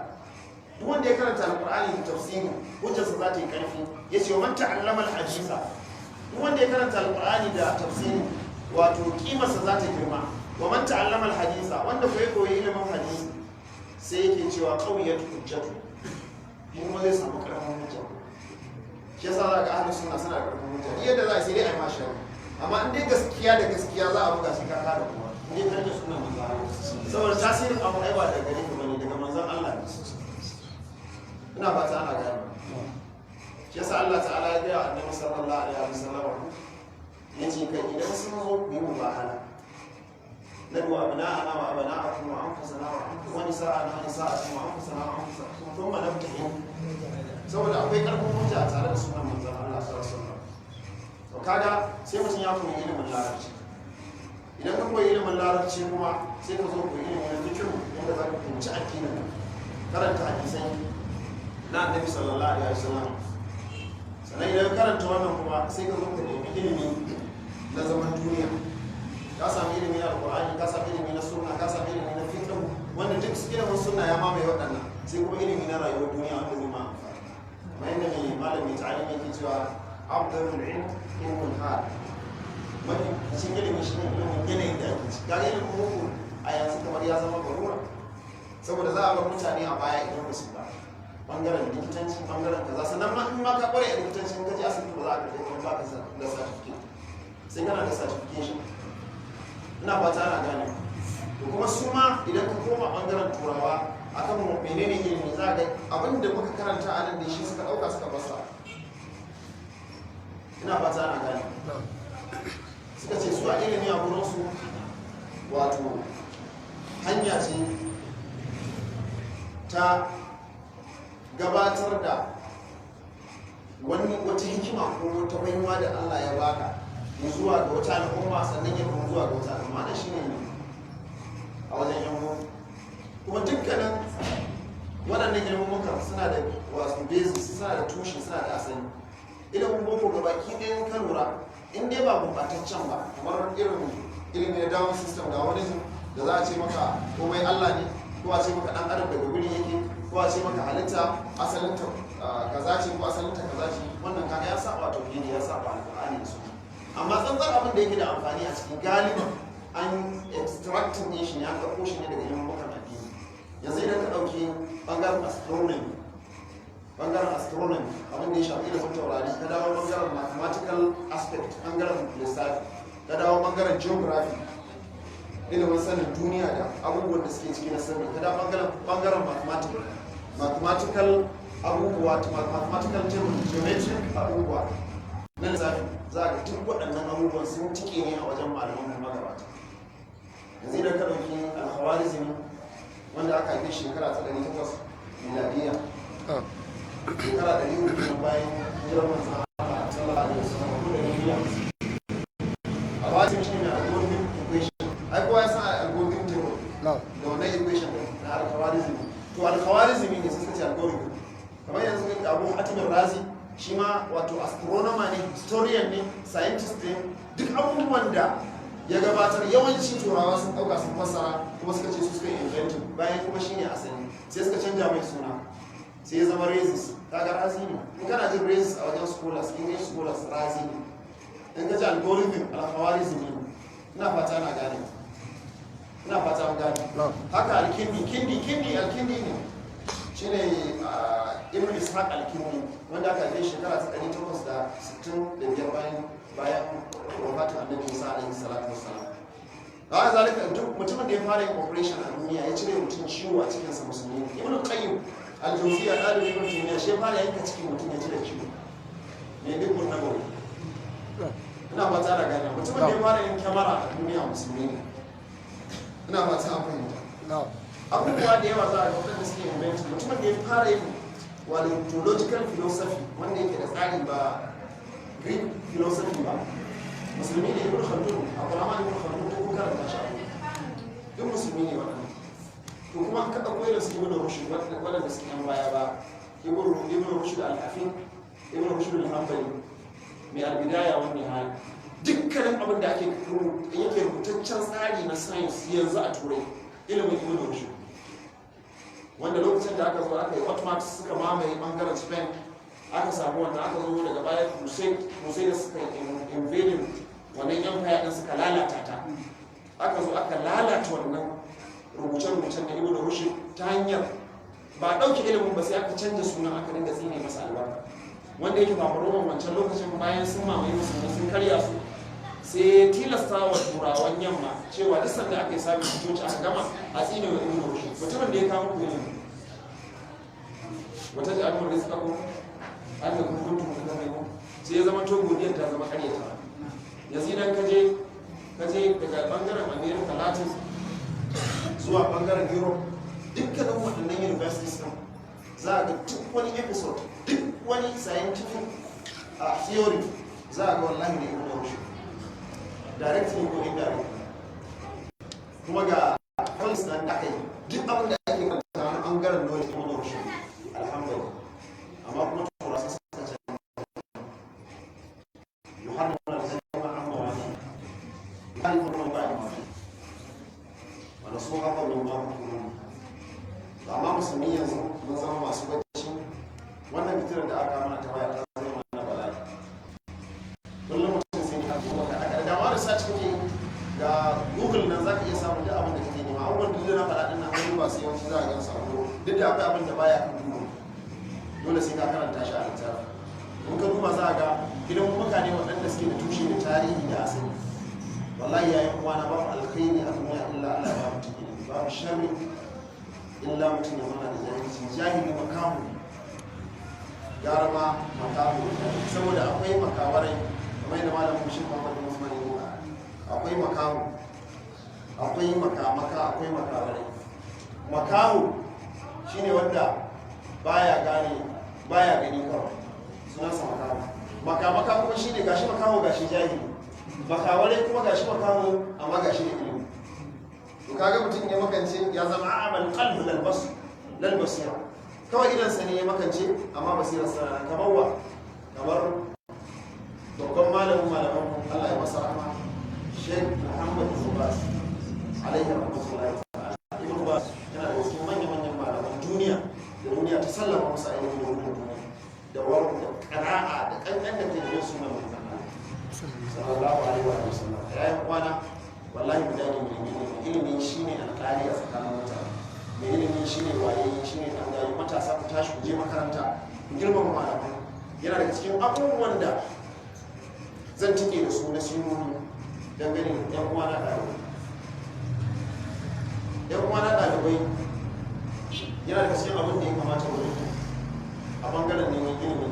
duk wanda ya karanta alqur'ani da tafsiri hujjarsa za ta yi ƙarfi. Yace man ta'allama alhadisa, duk wanda ya karanta alqur'ani da tafsiri wato kimarsa za ta girma. Wa man ta'allama alhadisa, wanda ko ya koyi ilimin hadisi, sai yake cewa qawiyat hujjatu, shi kuma zai samu karfin hujja. Shi yasa za ga ahlus sunna suna da karfin hujja. Ni yadda za a sai dai a yi ma shari, amma in dai gaskiya da gaskiya za a buga shi ka kada kowa, in dai karke sunan manzon Allah, saboda tasirin abu ai ba daga gare ka bane, daga manzon Allah ne. Ina fata ana gane. Shi yasa Allah ta'ala ya gaya annabi sallallahu alaihi wasallam, ya ce kai idan sun zo ku yi mubahala, nadu abna'ana wa abna'akum wa anfusana wa anfusakum wa nisa'ana wa nisa'akum wa anfusana wa anfusakum thumma nabtahil, saboda akwai karfin hujja a tare da sunan manzon Allah sallallahu alaihi wasallam. To kaga sai mutum ya koyi ilimin larabci. Idan ka koyi ilimin larabci kuma sai ka zo koyi ilimin na fiqh, yadda za ka fahimci addinin, karanta hadisai na annabi sallallahu alaihi wasallam. Sannan idan ka karanta wannan kuma sai ka zo ka nemi ilimi na zaman duniya. Ka sami ilimi na alqur'ani, ka sami ilimi na sunna, ka sami ilimi na fiqh, wanda duk ilimin sunna ya mamaye waɗannan, sai kuma ilimi na rayuwar duniya wanda zai ma amfani. Kamar yadda mai malami ta'alim yake cewa afdalul ilm ilmul hal, mafi cikin ilimi shi ne ilimin yanayin da ake ciki. Kaga ilimin boko a yanzu kamar ya zama barura, saboda za a bar mutane a baya idan ba su ba bangaren likitanci, bangaren kaza. Sannan ma in ma ka kware a likitanci, in ka je asibiti ba za a karɓe ka ba ka da certificate, sai kana da certification. Ina fata ana gane. To kuma su ma idan ka koma bangaren turawa akan menene ilimi, za ga abin da muka karanta a nan da shi suka ɗauka suka fassa. Ina fata ana gane. Suka ce su a ilimi a gurinsu wato hanya ce ta gabatar da wani wata hikima ko wata baiwa da Allah ya baka ya zuwa ga wata al'umma, sannan ya kuma zuwa ga wata al'umma. Wannan shine ne a wajen yan boko. Kuma dukkanin waɗannan ilmumuka suna da wasu basis, suna da tushe, suna da asali. Ilimin boko ga baki ɗayan ka lura, in dai ba gurɓataccen ba, kamar irin ilimi na Darwin system, Darwinism, da za a ce maka komai Allah ne, ko a ce maka ɗan adam daga guri yake, ko a ce maka halitta asalinta kaza ce ko asalinta kaza ce, wannan kaga ya saba tauhidi, ya saba alqur'ani da sunna. Amma tsantsar abin da yake da amfani a cikin, galiban an extracting ne shi ne, an ɗauko shi ne daga ilimin addini. Yanzu idan ka ɗauki ɓangaren astronomy, bangaren astronomy, abin da ya shafi ilimin taurari, ka dawo bangaren mathematical aspect, bangaren lissafi, ka dawo bangaren geography, ilimin sanin duniya da abubuwan da suke ciki na sirri, ka dawo bangaren mathematical abubuwa, mathematical table, geometric abubuwa na lissafi, za ga duk waɗannan abubuwan sun tike ne a wajen malaman mu magabata. Yanzu idan ka ɗauki Al-Khawarizmi, wanda aka haife shekara ta 800 miladiya, shekara 300 kenan bayan hijirar manzon Allah sallallahu alaihi wasallam, ko 250. Al-Khawarizmi shine mai algorithm equation. Ai kowa ya san algorithm table da wannan equation din na Al-Khawarizmi. To, Al-Khawarizmi ne suka ce algorithm. Kamar yanzu ga Abu Hatim Razi, shi ma wato astronomer ne, historian ne, scientist ne. Duk abubuwan da ya gabatar, yawanci Turawa sun dauka, sun fassara, kuma suka ce su suka yi inventing, bayan kuma shine asali. Sai suka canja mai suna, sai ya zama Rhazes. Kaga Razi ne. In kana jin Rhazes a wajen scholars, English scholars, Razi ne. In ka ji algorithm, Al-Khawarizmi ne. Ina fata na gane, ina fata an gane. Haka Alkindi, Kindi, Kindi, Alkindi ne, shine Ibn Ishaq Alkindi, wanda aka haife shekara ta 865 bayan wafatin Annabi Isa alaihi salatu wassalam. Haka zalika, duk mutumin da ya fara yin operation a duniya, ya cire mutum ciwo a cikinsa, musulmi ne. Ibn Qayyim Al-Jawziyya, dalibin Ibn Taymiyyah, shi ya fara yanka cikin mutum ya cire ciwo ne, duk mun nabawi. Ina fata da gane. Mutumin da ya fara yin kyamara a duniya, musulmi ne. Ina fata an fahimta. Abubuwa da yawa za a ga waɗanda suke inventing. Mutumin da ya fara yin wato philosophy wanda yake da tsari, ba Greek philosophy ba, musulmi ne, Ibn Khaldun, Abdurrahman Ibn Khaldun. Ko karanta shi abu, duk musulmi ne waɗanda. To, kuma ka ɗauko irin su Ibn Rushd, waɗanda suke yan baya ba, Ibn Rushd Al-Hafid, Ibn Rushd Al-Hanbali, mai Al-Bidaya wa Nihaya, dukkanin abin da ake yake rubutaccen tsari na science yanzu a Turai, ilimin Ibn Rushd, wanda lokacin da aka zo aka yi Ottomans suka mamaye bangaren Spain, aka samu wannan, aka zo daga baya Crusade da suka invading wannan empire din, suka lalata ta. Aka zo aka lalata wannan rubuce-rubucen da Ibn Rushd ta hanyar ba ɗauke ilimin ba, sai aka canza sunan, aka dinga tsine masa albarka. Wanda yake ba Roman wancan lokacin, bayan sun mamaye Musulmi, sun karya su, sai tilasta wa Turawan yamma cewa duk sanda aka yi sabis coci aka gama, a tsine wa Ibn Rushd, mutumin da ya kawo muku ilimi. Wata ja'alun rizqakum annakum kuntum tukadzibun. Sai ya zama to godiyar ta zama karyata. Yanzu idan ka je daga bangaren America Latin zuwa bangaren Europe, dukkanin waɗannan universities ɗin, za a ga duk wani episode, duk wani scientific theory, za a ga wallahi da Ibn Rushd, directly ko indirectly. Kuma ga policy nan da aka yi, duk abin da ake karanta wani bangaren knowledge, Ibn Rushd alhamdulillah. Amma kuma Turawa sun suka ce yuharrifuna al-kalima an mawadi'i, yuharrifuna ba'd wa nasu hazzan mimma dhukiru. Amma Musulmi yanzu mun zama masu bacci. Wannan fitilar da aka mana ta waya ta zama mana bala'i. Kullum mutum sai ya abu ka aka da ma research kake, ga Google nan, zaka iya samun duk abin da kake nema. Abubuwan duk da na faɗa din nan, wani ba sai yawanci za a gan su a Google. Duk da akwai abin da baya kan Google, dole sai ka karanta shi a littafi. In ka duba, za a ga ilimin ne waɗanda suke da tushe da tarihi da asali. Wallahi, yayin uwana, babu alkhairi a duniya illa Allah ba mutum ilimi, babu sharri illa mutum ya zauna da jahilci. Jahili makamu, gara ma makamu, saboda akwai makawarai, kamar yadda Malam Mushin Muhammad bin Usman ya nuna. Akwai makamu, akwai makamaka, akwai makawarai. Makamu shine wanda baya gane, baya gani kawai, sunansa makamu. Makamaka kuma shine gashi makamu, gashi jahili. Makawarai kuma gashi makamu, amma gashi da ilimi. To, kaga mutum ya makance, ya zama a'mal qalb lal basira. Kawai idan sa ne ya makance, amma basirar sa nan. Kamar wa? Kamar babban malamin malaman, Allah ya masa rahma, Sheikh Muhammad Ibn Baz alaihi rahmatullahi ta'ala. Ibn Baz yana da cikin manyan manyan malaman duniya da duniya ta sallama masa ainihin da gudun duniya da waru da qana'a da kankan da kai da sunan manzon Allah sallallahu alaihi wa sallam. Yayin kwana, wallahi mu dage mu nemi ilimi. Ilimi shine alƙali a tsakanin mutane. Mai ilimi shine waye, shine dan gayu. Matasa, ku tashi ku je makaranta, ku girmama malamai. Yana daga cikin abubuwan da zan tike da su na sirori dangane da yan uwana ɗalibai. Yan uwana ɗalibai, yana daga cikin abin da ya kamata mu rike a bangaren neman ilimi,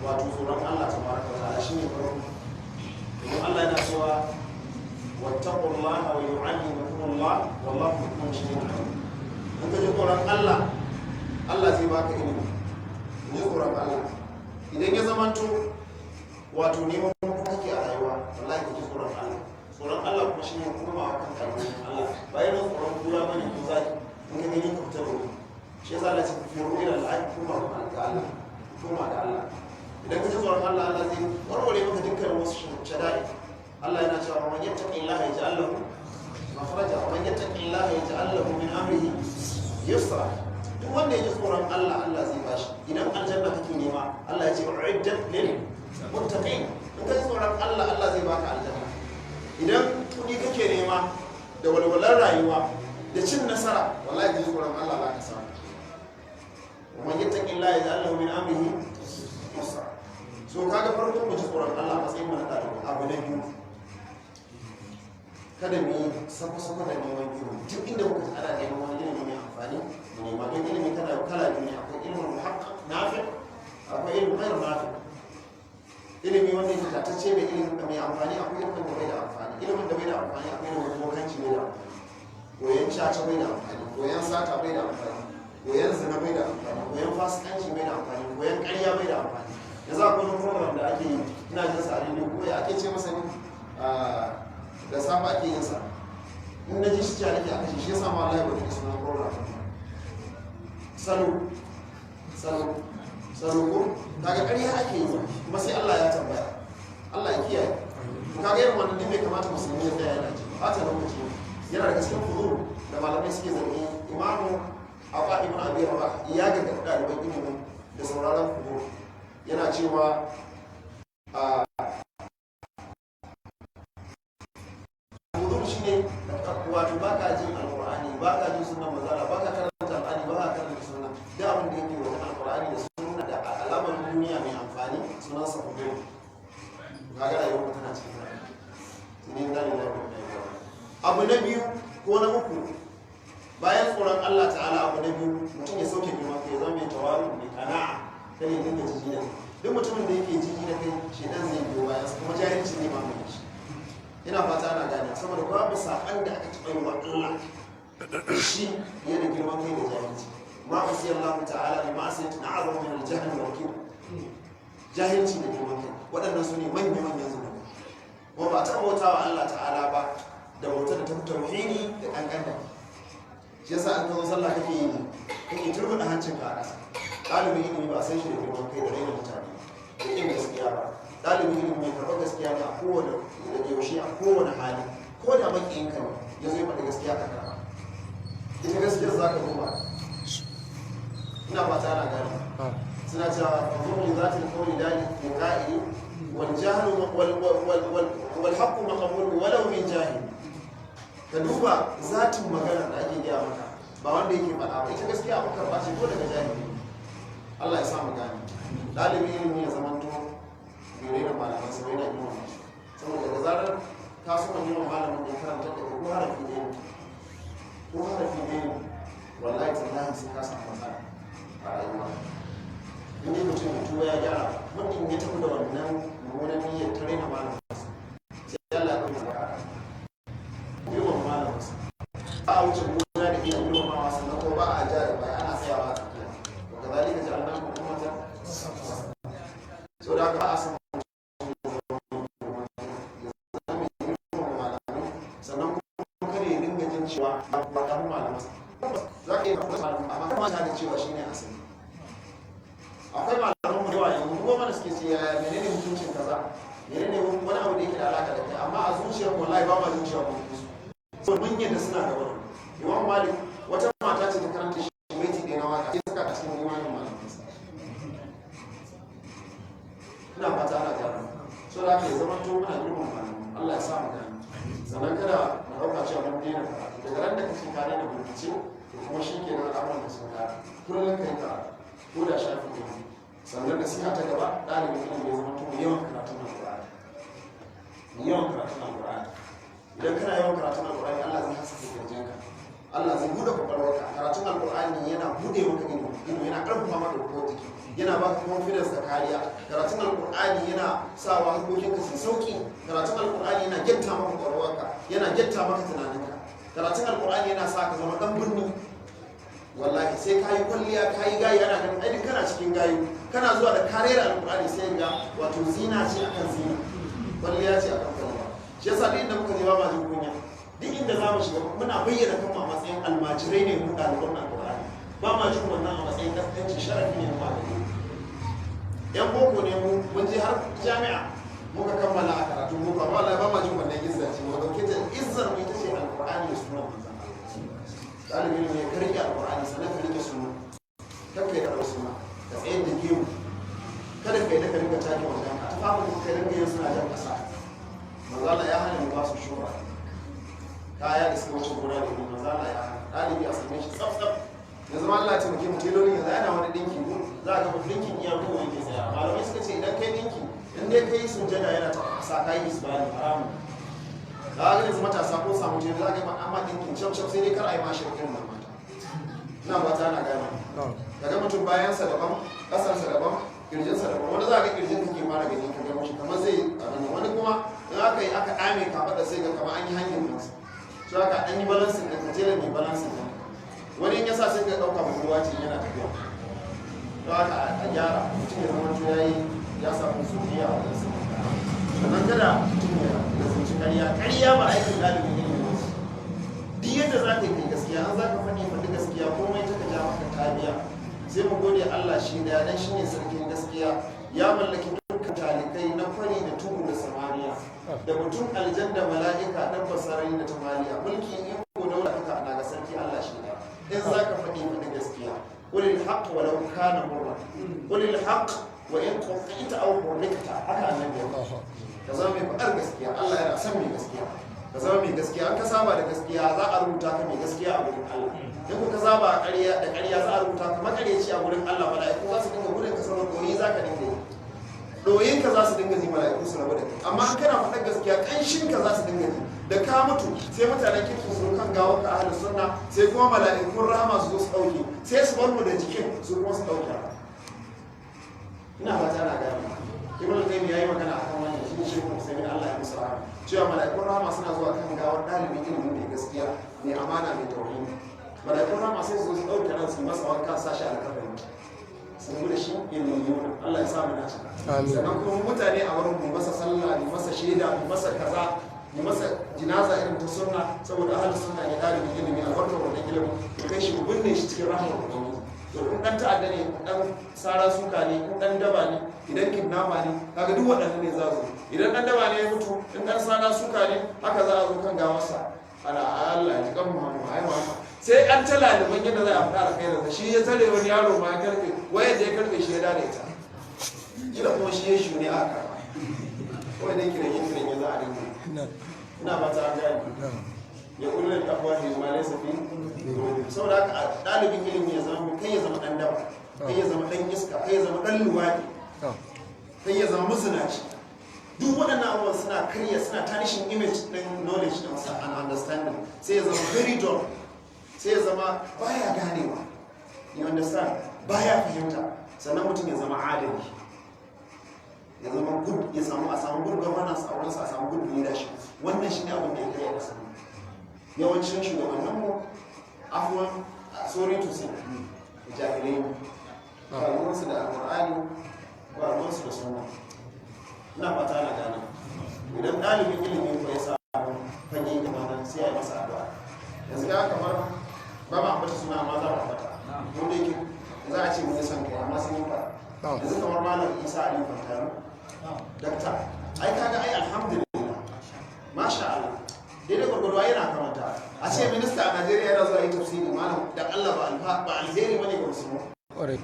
wato tsoron Allah tabaraka wa ta'ala, shine farko, domin Allah yana cewa Wattaqullaha wa yu'allimukumullah wallahu bi kulli shay'in alim. In ka ji tsoron Allah, Allah zai baka ilimi. Ji tsoron Allah. Idan ya zamanto wato neman kake a rayuwa, wallahi ka ji tsoron Allah. Tsoron Allah kuma shine komawa kan kalmomin Allah. Ba irin tsoron kura bane ko zaki, in ka gani ka fita da wuri. Shi yasa Allah ya ce firu ila al koma ga Allah, koma ga Allah. Idan ka ji tsoron Allah, Allah zai warware maka dukkan wasu shada'i. Allah yana cewa man yattaqillaha yaj'al lahu makhraja wa man yattaqillaha yaj'al lahu min amrihi yusra. Duk wanda ya ji tsoron Allah, Allah zai bashi. Idan aljanna kake nema, Allah ya ce uiddat lil muttaqin. In ka ji tsoron Allah, Allah zai baka aljanna. Idan kuɗi kake nema da walwalar rayuwa da cin nasara, wallahi ka ji tsoron Allah za ka samu. Wa man yattaqillaha yaj'al lahu min amrihi yusra. So kaga farko mu ji tsoron Allah matsayin mu na ɗalibi. Abu na biyu, kada mu yi sako-sako da neman ilimi. Duk inda muka ji ana neman wani ilimi mai amfani, mu nema. Don ilimi kana kala biyu ne: akwai ilimin muhaqqaq nafi, akwai ilimin ghairu nafi. Ilimi wanda yake tatacce mai ilimi mai amfani, akwai ilimin da bai da amfani. Ilimin da bai da amfani, akwai ilimin bokanci bai da amfani, koyon caca bai da amfani, koyon sata bai da amfani, koyon zina bai da amfani, koyon fasikanci bai da amfani, koyon ƙarya bai da amfani. Yanzu akwai wani program da ake yi, ina jin sa a rediyo, ko ya ake ce masa ne, da safe ake yin sa. In na ji shi cewa nake a kashe shi, yasa ma wallahi ba ta sunan program. Salo salo salo ko kaga ƙarya ake yi, kuma sai Allah ya tambaya. Allah ya kiyaye. To kaga irin wannan duk bai kamata musulmi ya tsaya yana ji ba ta lokaci. Yana daga cikin fuzul da malamai suke zargi. Imamu Aba ibn Abi Rabah ya ga ɗaliban ilimi da sauraron fuzul, yana cewa a fuzul shine wato baka jin alqur'ani, baka jin sunnan manzala, baka karanta alqur'ani, baka karanta sunna. Da abin da yake wajen alqur'ani da sunna da alamar duniya mai amfani sunansa fuzul. Kaga rayuwar tana cikin ne na lillahi wa inna ilaihi raji'un. Abu na biyu ko na uku bayan tsoron Allah ta'ala, abu na biyu, mutum ya sauke girman kai, ya zama mai tawaru, mai kana'a, kada ya dinga jiji da kai. Duk mutumin da yake jiji da kai, shedan zai biyo bayan sa, kuma jahilci zai mamaye shi. Ina fata ana gane. Saboda babu saƙon da aka taɓa yi wa Allah shi fiye da girman kai da jahilci. Ma usiya Allah ta'ala bi ma'asiyatin a'zamu min al-jahl wal kibr. Jahilci da girman kai, waɗannan su ne manya-manyan zunubai. Kuma ba ta bauta wa Allah ta'ala ba da bauta da ta tauhidi da kankan da kai. Shi yasa an kazo sallah kake yi, kake turbuɗe hancinka a ƙasa. Ɗalibin ilimi ba san shi da girman kai da raina mutane da ƙin gaskiya ba. Ɗalibin ilimi mai karɓar gaskiya ne a kowane da yaushe, a kowane hali. Ko da maƙiyinka ne ya zo ya faɗi gaskiya, ka karɓa. Ita gaskiyar za ka duba. Ina fata ana gane. Suna cewa fanzur li zatil qawli la liqa'i wal jahlu wal wal wal wal haqqu maqbul walau min jahil. Ka duba zatin magana da ake gaya maka, ba wanda yake faɗa ba. Ita gaskiya abin karɓa ce ko daga jahili. Allah ya sa mu gane. Ɗalibin ilimi ya zamanto bai raina malaman sa, bai na girmama su. Saboda da zarar ka so ka girmama malamin da ya karanta da ko harafi ɗaya ne, ko harafi ɗaya ne, wallahi tallahi sai ka samu matsala a rayuwa. In dai mutum ya tuba ya gyara, mutum ya tafi da wannan mummunan niyyar ta raina malamin sa, sai Allah ya ɗauki maka girmama malamin sa. Ba a wuce gona da iya girmamawa, sannan ko ba a ja da baya, ana tsayawa a tsakiya. Wa kazalika ja'alnakum ummatan. So da haka ba a san ya zama mai girmama malamai, sannan kuma kada ya dinga jin cewa ba ta malaman sa. Za ka iya faɗa malamin, amma kuma ta da cewa shine asali. Akwai malaman mu yawa yanzu goma da suke ce yaya, menene mutuncin kaza, menene wani abu da yake da alaka da kai, amma a zuciyar mu wallahi ba ma jin cewa mun fi su. So mun yadda suna gaba da mu. Imam Malik, wata mata ce ta karanta shi baiti ɗaya na waka, sai saka a cikin imanin malaman sa. Ina fata ana gane. So da haka ya zama to muna girmama malaman. Allah ya sa mu gane. Sannan kada mu ɗauka cewa mun daina karatu. Daga ran da kace ka daina bincike, to kuma shi kenan al'amuran da sun kare. Kullum kai karatu ko da shafi ne. Sannan nasiha ta gaba, ɗalibin ilimi ya zama to mai yawan karatun alƙur'ani. Mai yawan karatun alƙur'ani. Idan kana yawan karatun alƙur'ani, Allah zai haskaka kirjinka, Allah zai buɗe kwakwalwarka. Karatun alƙur'ani yana buɗe maka ido. Ido yana karfafa maka garkuwar jiki, yana baka confidence da kariya. Karatun Alkur'ani yana sawa harkokinka su sauki. Karatun Alkur'ani yana getta maka ƙwaƙwalwarka, yana getta maka tunaninka. Karatun Alkur'ani yana sa ka zama dan birni. Wallahi sai ka yi kwalliya, ka yi gayi, ana ganin ai kana cikin gayu. Kana zuwa da kariyar Alkur'ani, sai ga wato zina ce akan zina, kwalliya ce akan kwalliya. Shi yasa duk inda muka je ba ma jin kunya. Duk inda za mu shiga muna bayyana kanmu a matsayin almajirai ne, mu ɗaliban Alkur'ani. Ba ma jin wannan a matsayin kaskanci, sharafi ne mu a gare. Yan boko ne mu, mun je har jami'a muka kammala a karatun boko, amma wallahi ba ma jin wannan izza ce. Mu dauke ta izzar mu ita ce Alkur'ani da sunan manzon Allah. Ɗalibi ne, ka rike Alkur'ani, sannan ka rike sunna. Kar ka yi da sunna, ka tsayar da gemu. Kada ka yi da ka rinka take wajen ka tufafin ka rinka yin suna jan ƙasa. Manzo Allah ya hana mu ba su shura, kaya da suka wuce gona da iri. Manzo Allah ya hana. Ɗalibi a same shi tsaf tsaf. Yanzu ma Allah ya taimake mu, telolin yanzu ana wani ɗinki ko za a ga ɗinkin iya ko yake tsaya. Malamai suka ce idan kai ɗinki, in dai kai sujjada yana ta ƙasa, kai isbani, haramun. Za a ga yanzu matasa ko samu telo, za a ga amma ɗinkin shaf shaf, sai dai kar a yi ma shirkin nan mata. Ina ba ta na gane. Kaga mutum bayansa daban, ƙasarsa daban, kirjinsa daban. Wani za ga kirjin kake fara gani, ka gama shi kamar zai abin nan. Wani kuma in aka yi aka ɗame kafaɗa, sai ga kamar an yi hanyar nasa. So aka an yi balancing ɗin ka, tela mai balancing ɗin. Wani in ya sa sai ka ɗauka budurwa ce yana tafiya. Don haka a gyara, mutum ya zama ya yi ya samu zuriya a wajen sa. Sannan kada mutum ya lazimci ƙarya. Ƙarya ba aikin ɗalibin ilimi ba ce. Duk yadda za ka yi, kai gaskiya. An za ka faɗi, faɗi gaskiya, komai ta ka ja maka tabiya. Sai mu gode Allah shi daya, dan shine sarkin gaskiya, ya mallaki dukkan talikai na kwari da tudu da samaniya, da mutum, aljan da mala'ika, dabba sarari da tamaliya. Mulki, iko, daula duka na ga sarki Allah shi daya. In za ka faɗi, faɗi gaskiya. Qulil haqq walau kana murra, qulil haqq wa in qutita aw hurrikta. Haka annabi ya faɗa. Ka zama mai faɗar gaskiya. Allah yana son mai gaskiya. Ka zama mai gaskiya. An ka saba da gaskiya, za a rubuta ka mai gaskiya a wurin Allah. In ku ka saba a ƙarya da ƙarya, za a rubuta ka maƙaryaci a wurin Allah. Mala'iku za su dinga gudun ka saboda ɗoyi za ka dinga yi, ɗoyin ka za su dinga ji, mala'iku su rabu da kai. Amma in kana faɗar gaskiya, ƙanshin ka za su dinga ji. Da ka mutu, sai mutanen kirki su zo kan gawar ka, ahlus sunna, sai kuma mala'ikun rahama su zo su ɗauke, sai su bar mu da jikin, su kuma su ɗauke. Ina fata na gane. Ibn Qayyim yayi magana akan wannan, shi Sheikh Usaimin, Allah ya musu rahama, cewa mala'ikun rahama suna zuwa kan gawar dalibin ilimi mai gaskiya, mai amana, mai tauhidi. Mala'ikun rahama sai su zo su dauke ran, su masa wanka, su sashi alkafani, su rabu da shi illiyun. Allah ya sa mu dace. Amin. Sannan kuma mutane a wurin mu masa sallah, mu masa shaida, mu masa kaza, mu masa jinaza irin ta sunna, saboda ahlus sunna ne, dalibin ilimi, albarkar wannan ilimin mu kai shi, mu binne shi cikin rahmar Ubangiji. To in dan ta'adda ne, in dan sara suka ne, in dan daba ne, idan kidnapper ne, kaga duk waɗannan ne za su. Idan dan daba ne ya mutu, in dan sara suka ne, haka za a zo kan gawarsa ana "Allah ya ji kan Muhammad". Ai Muhammad Sai an ta laliban yadda za a faɗa alkhairinsa. Shi ya tare wani yaro ma ya karbe wayar da ya karbe shi ya dada ita. Kila kuma shi ya shune aka karba kawai dai kiran kiran ya za a dinga. Ina ba ta gani ya kullu da afwahi ma laysa fi. Saboda haka ɗalibin ilimi ya zama, kai ya zama ɗan daba, kai ya zama ɗan iska, kai ya zama ɗan luwaɗi, kai ya zama mazinaci. Duk waɗannan abubuwan suna karya, suna tarnishing image ɗin knowledge ɗinsa and understanding. Sai ya zama very dull, sai ya zama baya ganewa, you understand, baya fahimta. Sannan mutum ya zama adali, ya zama good, ya samu a samu good governance a wurinsa, a samu good leadership. Wannan shine abin da ya kai a ƙasar. Yawancin shugabanninmu, afuwan, sorry to say, jahilai ne. Ba ruwansu da Alƙur'ani, ba ruwansu da sunna. Ina fata na gane. Idan ɗalibin ilimi ko ya samu fage da mana, sai a yi masa addu'a. Yanzu ga kamar ba ma ambata suna, amma za mu ambata, wanda yake za a ce mun yi son kai, amma sun yi fara. Yanzu kamar Malam Isa Ali Fantano, dakta, ai kaga ai alhamdulillah, masha Allah, daidai gwargwado ai yana kamata a ce minista a Najeriya yana zuwa yi tafsiri. Malam, da Allah, ba alfa ba alheri bane ga musulmi? Ƙwarai.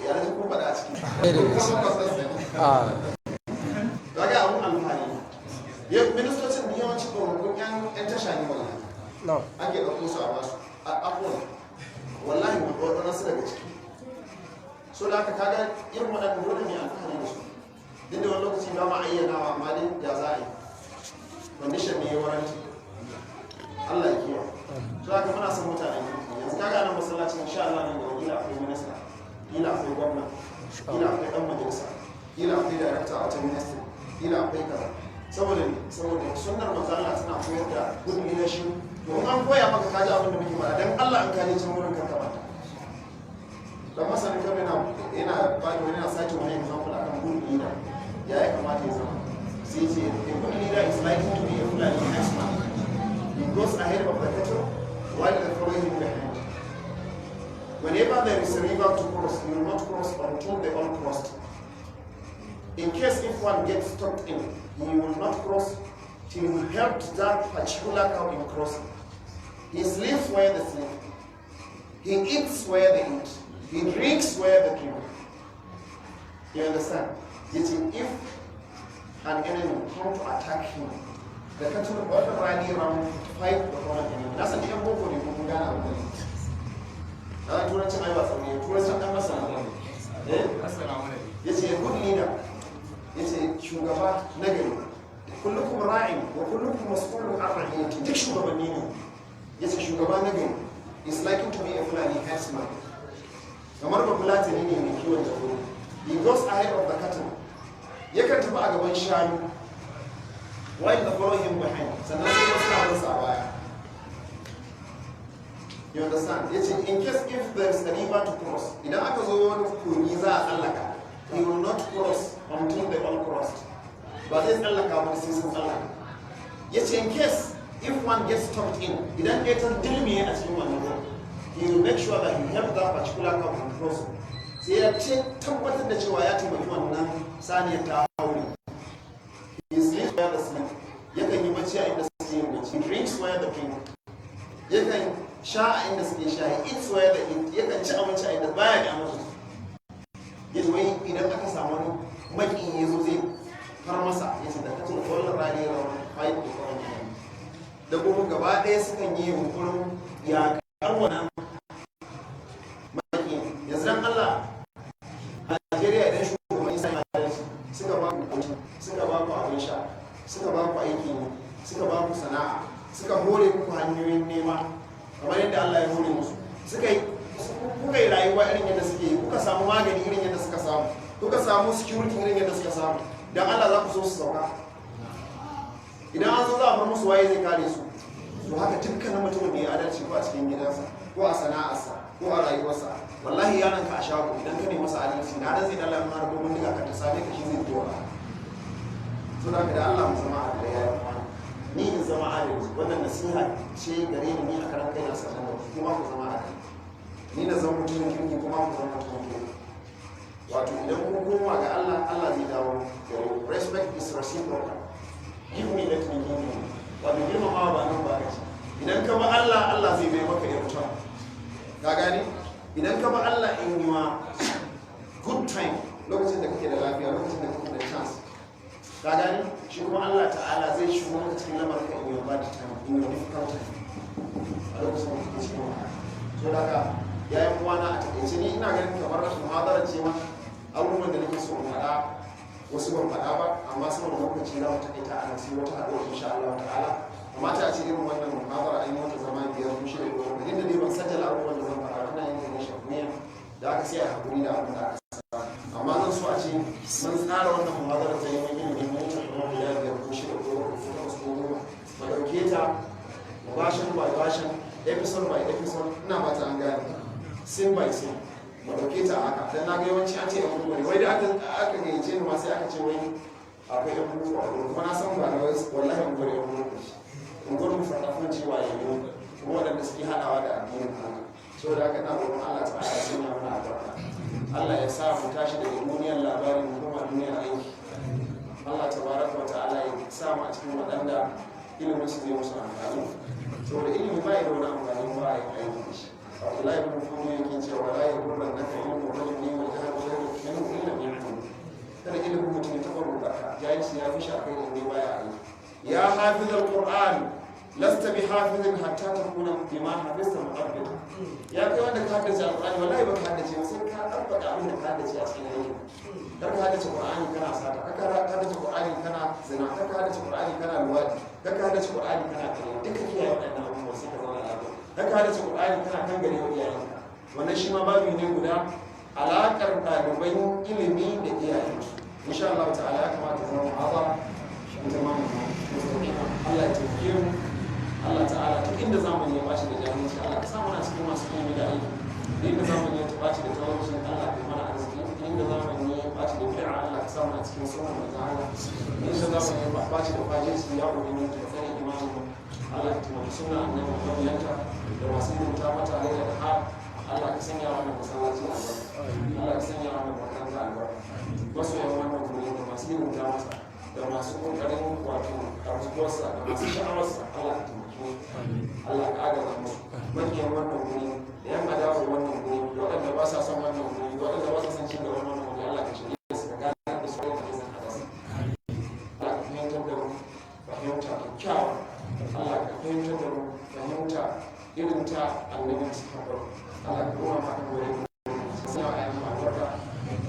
Ya rage kun faɗa a ciki. Ƙwarai da gaske. Kuma ba sani. Kaga abun alfahari ne. Ministocin da yawanci ɗaukakun yan tasha ne wallahi. Ake ɗauko su a basu a abuwan wallahi, waɗansu daga ciki. So da haka kaga irin waɗannan dole ne alfahari da su, duk da wani lokaci ba ma ayyanawa, amma dai ya za a yi, condition ne ya waranti. Allah ya kiyaye. So haka muna son mutanen kirki. Yanzu Kaga nan masallacin, insha Allah, nan gaba kila akwai minista, kila akwai gwamna, kila akwai dan majalisa, kila akwai director a wata ministry, kila akwai kaza. Saboda ne, saboda sunnar manzo Allah tana koyar da good leadership. To, in an koya maka, kaji abin da muke faɗa, dan Allah in ka je can wurin kanka mata dan masanin kano yana ba da wani, yana sake wani example akan good leader ya kamata ya zama. Sai ce, "A good leader is likely to be a Fulani herdsman. He goes ahead of the cattle while they follow him behind. Whenever there is a river to cross, he will not cross until they all crossed. In case if one gets stuck in, he will not cross till he helped that particular cow in crossing. He sleeps where they sleep. He eats where they eat. He drinks where they drink." You understand? Yet if an enemy come to attack him, the cattle all rally round to fight the common enemy. Na san yan boko ne, kun gane abin da ne. Na turancin ai ba tsauni, turancin dan masana ne. Eh? Yace a good leader, yace shugaba na gari, kullukum ra'in wa kullukum mas'ulun an ra'iyati, duk shugabanni ne. Yace shugaba na gari is likely to be a Fulani herdsman, kamar ba Fulatani ne mai kiwon dabbobi. He goes ahead of the cattle, yakan tafi a gaban shanu, while they follow him behind, sannan sai wasu na bin sa a baya. You understand? Yace in case if there is a river to cross, idan aka zo wani kogi za a tsallaka, he will not cross until they all crossed. Ba zai tsallaka ba sai sun tsallaka. Yace in case if one gets stuck in, idan ɗaya ta dilmiye a cikin wannan ruwan, he will make sure that he help that particular cow in crossing. Sai ya ce tabbatar da cewa ya taimaki wannan saniyar ta haure. He sleeps where they sleep, yakan yi bacci a inda suke yin bacci. He drinks where they drink, yakan sha a inda suke sha. He eats where they eat, yakan ci abinci a inda baya kyamata su. Yace wai idan aka samu wani maki ya zo zai far masa, yace the cattle all rally round fight the common enemy. Dabbobin gaba ɗaya sukan yi yunkurin yaƙar wannan maki. Yanzu dan Allah, a Najeriya, idan shugabanni sai adalci, suka ba ku abinci, suka ba ku abin sha, suka ba ku aiki, suka ba ku sana'a, suka hore muku hanyoyin nema kamar yadda Allah ya hore musu, suka yi kuka yi rayuwa irin yadda suke yi, kuka samu magani irin yadda suka samu, kuka samu security irin yadda suka samu, dan Allah za ku so su sauka? Idan an zo za a bar musu, waye zai kare su? To haka dukkanin mutumin da ya adalci, ko a cikin gidansa, ko a sana'arsa, ko a rayuwarsa, wallahi yaron ka a shago, idan ka nemi masa adalci, na ran zai dala har ko bindiga ka ta same ka, shi zai dora. So da haka da Allah mu zama adalai, ya yi ni in zama adalci. Wannan nasiha ce gare ni, ni a karan kaina, sannan da kuma ku zama adalci. Ni na zama mutumin kirki, kuma ku zama mutumin kirki. Wato idan kun koma ga Allah, Allah zai dawo gare ku. Respect is reciprocal. Give me, let me give you. Wato girmamawa ba nan ba ka ci. Idan ka ba Allah, Allah zai bai maka in return. Ka gane? Idan ka ba Allah in your good time, lokacin da kake da lafiya, lokacin da kake da chance, ka gane, shi kuma Allah ta'ala zai shigo maka cikin lamarin ka in your bad time, in your difficult time, a lokacin da kake cikin wahala. So da haka, yayin uwana, a takaice, ni ina ganin kamar muhadara ce ma, abubuwan da nake so in faɗa wasu ban faɗa ba, amma saboda lokaci za mu taƙaita a nan, sai wata haɗuwa insha Allah ta'ala. Kamata a ce irin wannan muhadara an yi wata zama biyar ko shida ko bakwai, inda dai ban sajjala abubuwan da zan faɗa ba, ina yin ta ne shafiya da aka sai a haƙuri da abin da aka sa. Amma zan so a ce mun tsara wannan muhadara ta yi mun ilimi, mun ta kuma guda biyar ko shida ko bakwai ko takwas ko 10, mu ɗauke ta version by version, episode by episode, ina fata an gane, scene by scene, mu ɗauke ta haka. Dan na ga yawanci an ce yan boko ne, wai da aka gayyace ni ma sai aka ce wai akwai yan boko a gurin, kuma na san ba na wallahi unguwar yan boko ce, unguwar mu faɗa cewa yanzu kuma waɗanda suke haɗawa da addinin Allah. Saboda haka ina roƙon Allah ta'ala ya sanya mana albarka, Allah ya sa mu tashi daga duniyar labari mu koma duniyar aiki. Allah tabaraka wa ta'ala ya sa mu a cikin waɗanda ilimin su zai musu amfani, saboda ilimi ba ya da wani amfani ba a yi aiki da shi. Abdullahi ibn Fudu yake cewa, la yaghurrannaka ilmu rajuli wal jahlu sharrun minhu in lam ya'lam. Kada ilimin mutum ya taɓa ruɗa ka, jahilci ya fi shi akai da ne baya aiki. Ya hafiz al-Qur'an, lasta bi hafizin hatta takuna bima hafizta mu'abbid. Ya kai wanda ka haddace alqur'ani, wallahi baka haddace ba sai ka tabbata abin da ka haddace a cikin aikin. Kar ka haddace Qur'ani kana sata, kar ka haddace Qur'ani kana zina, kar ka haddace Qur'ani kana luwadi, kar ka haddace Qur'ani kana kare. Duka kiyaye waɗannan abubuwa sai ka zauna lafiya. Da ka haddace Qur'ani kana kan gare wa iyayenka. Wannan shi ma babu ne guda, alaƙar ɗaliban ilimi da iyayensu. Insha Allah ta'ala ya kamata zama muhazara ita ma mu mustaqima. Allah ya taimake mu. Allah ta'ala, duk inda zamani ya baci da jahilci, Allah ka sa muna cikin masu ilimi da aiki. Duk inda zamani ya baci da talauci, Allah ka mana arziki. Duk inda zamani ya baci da bid'a, Allah ka sa muna cikin sunnar manzon Allah. Duk inda zamani ya baci da fajirci, ya ubangiji ka tsare imanin mu. Allah ka taimaki sunna annabi mabiyanta da masu yin ta mata rai da har. Allah ka sanya wannan masallaci albarka. Allah ka sanya wannan makaranta albarka. Masoyan wannan guri da masu yin ta masa da masu kokarin wato karsuwarsa da masu sha'awarsa, Allah ka taimaki mu. Allah ka agaza musu. Makiyan wannan guri da yan adawar wannan guri, waɗanda ba sa son wannan guri, waɗanda ba sa son cin gaban wannan guri, Allah ka shirye su, ka gane da su, ka zan haɗa su. Allah ka fahimtar da mu fahimta kyakkyawa. Allah ka fahimtar da mu fahimta irin ta annabi sahabbai. Allah ka goma maka gore sanya wa ayyukan albarka,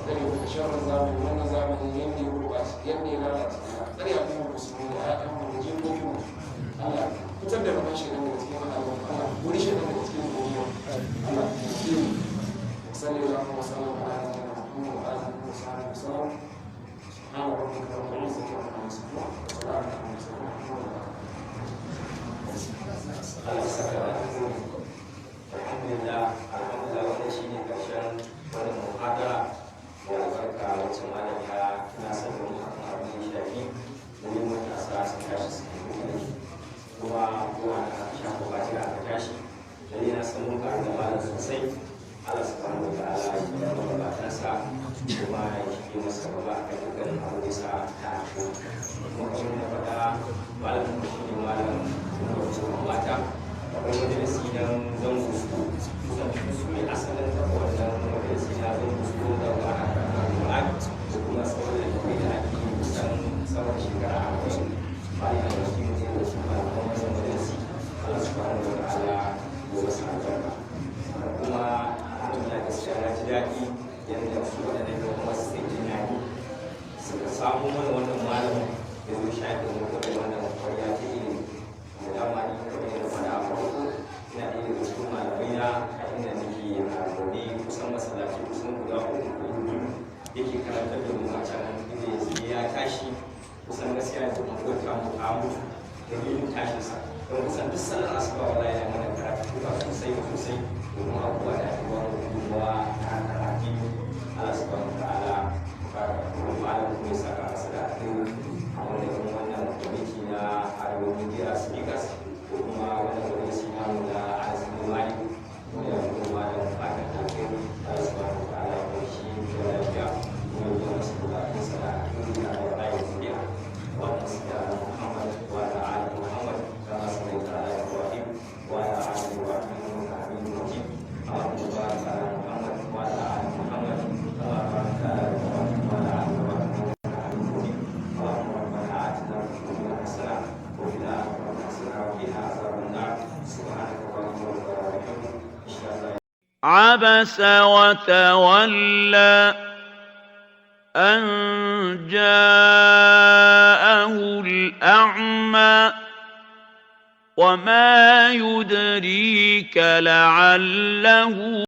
tsare mu da sharrin zamani. Wannan zamani yanda ya gurɓace, yanda ya lalace, tsare al'ummar musulmi da ƴaƴan mu da jikokin mu. Allah fitar da rabon shaidan daga cikin al'umma. Allah kori shaidan daga cikin duniya. Allah ka taimake mu. Sallallahu wa sallam ala nabiyyina Muhammad wa alihi wa sahbihi wa sallam. Subhana rabbika rabbil izzati amma yasifun wa salamun ala al-mursalin. Allah ya saka da alheri. Alhamdulillah, alhamdulillah. Wannan shine karshen wannan muhadara mai albarka wacce malam ya tunasar da mu akan abin da ya shafi wurin matasa su tashi su nemi ilimi, kuma kowa na shafa bakin aka tashi. Lalle na san mun karu da malam sosai. Allah subhanahu wa ta'ala ya yi magabatansa kuma ya shige masa gaba a kan dukkanin abu da sa ta kuma. Kamar na faɗa, malamin mu shine malam Umar Tsohon Mata. Akwai majalisi nan zango su kusan su ne asalin kafa wannan majalisi na zango su da ba a karatu Alƙur'ani da kuma sauran littattafai da ake yi kusan sama da shekara 40. Bayan da shi mutum da su malaman wannan majalisi, Allah subhanahu wa ta'ala ya masa albarka. Kuma alhamdulillah, gaskiya na ji daɗi yadda su waɗannan yan uwa suka yi tunani suka samu mana wannan malamin ya zo shayar da mu da wannan kwarya ta ilimi. Da dama ni, kamar yadda faɗa a farko, ina ɗaya daga cikin malamai na a inda nake a zaune, kusan masallaci kusan guda uku ko huɗu yake karantar da mu a can inda yanzu ya tashi. Kusan gaskiya yanzu unguwar ta mu ta mutu dalilin tashinsa, don kusan duk sallar asuba wallahi yana mana karatu sosai sosai, domin abubuwa da ake ba mu gudunmawa ta harkar addini. Allah subhanahu wa ta'ala malam kuma ya saka masa da alheri a wannan wannan kwamiti na Arewa Media Speakers ko kuma wannan majalisi namu na Anas bin Malik. Muna kuma malam fatan alheri. Allah subhanahu wa ta'ala ya bar shi da lafiya kuma ya biya masa bukatunsa da alheri da ya zuriya. اللهم صل على محمد وعلى ال محمد كما صليت على ابراهيم وعلى ال ابراهيم انك حميد مجيد. اللهم بارك على محمد وعلى ال محمد كما باركت على ابراهيم وعلى ال ابراهيم انك حميد مجيد. اللهم ربنا اتنا في الدنيا حسنه وفي الاخره حسنه وقنا عذاب النار. سبحانك اللهم ربنا وبحمدك، اشهد ان لا عبس وتولى أن جاءه الأعمى وما يدريك لعله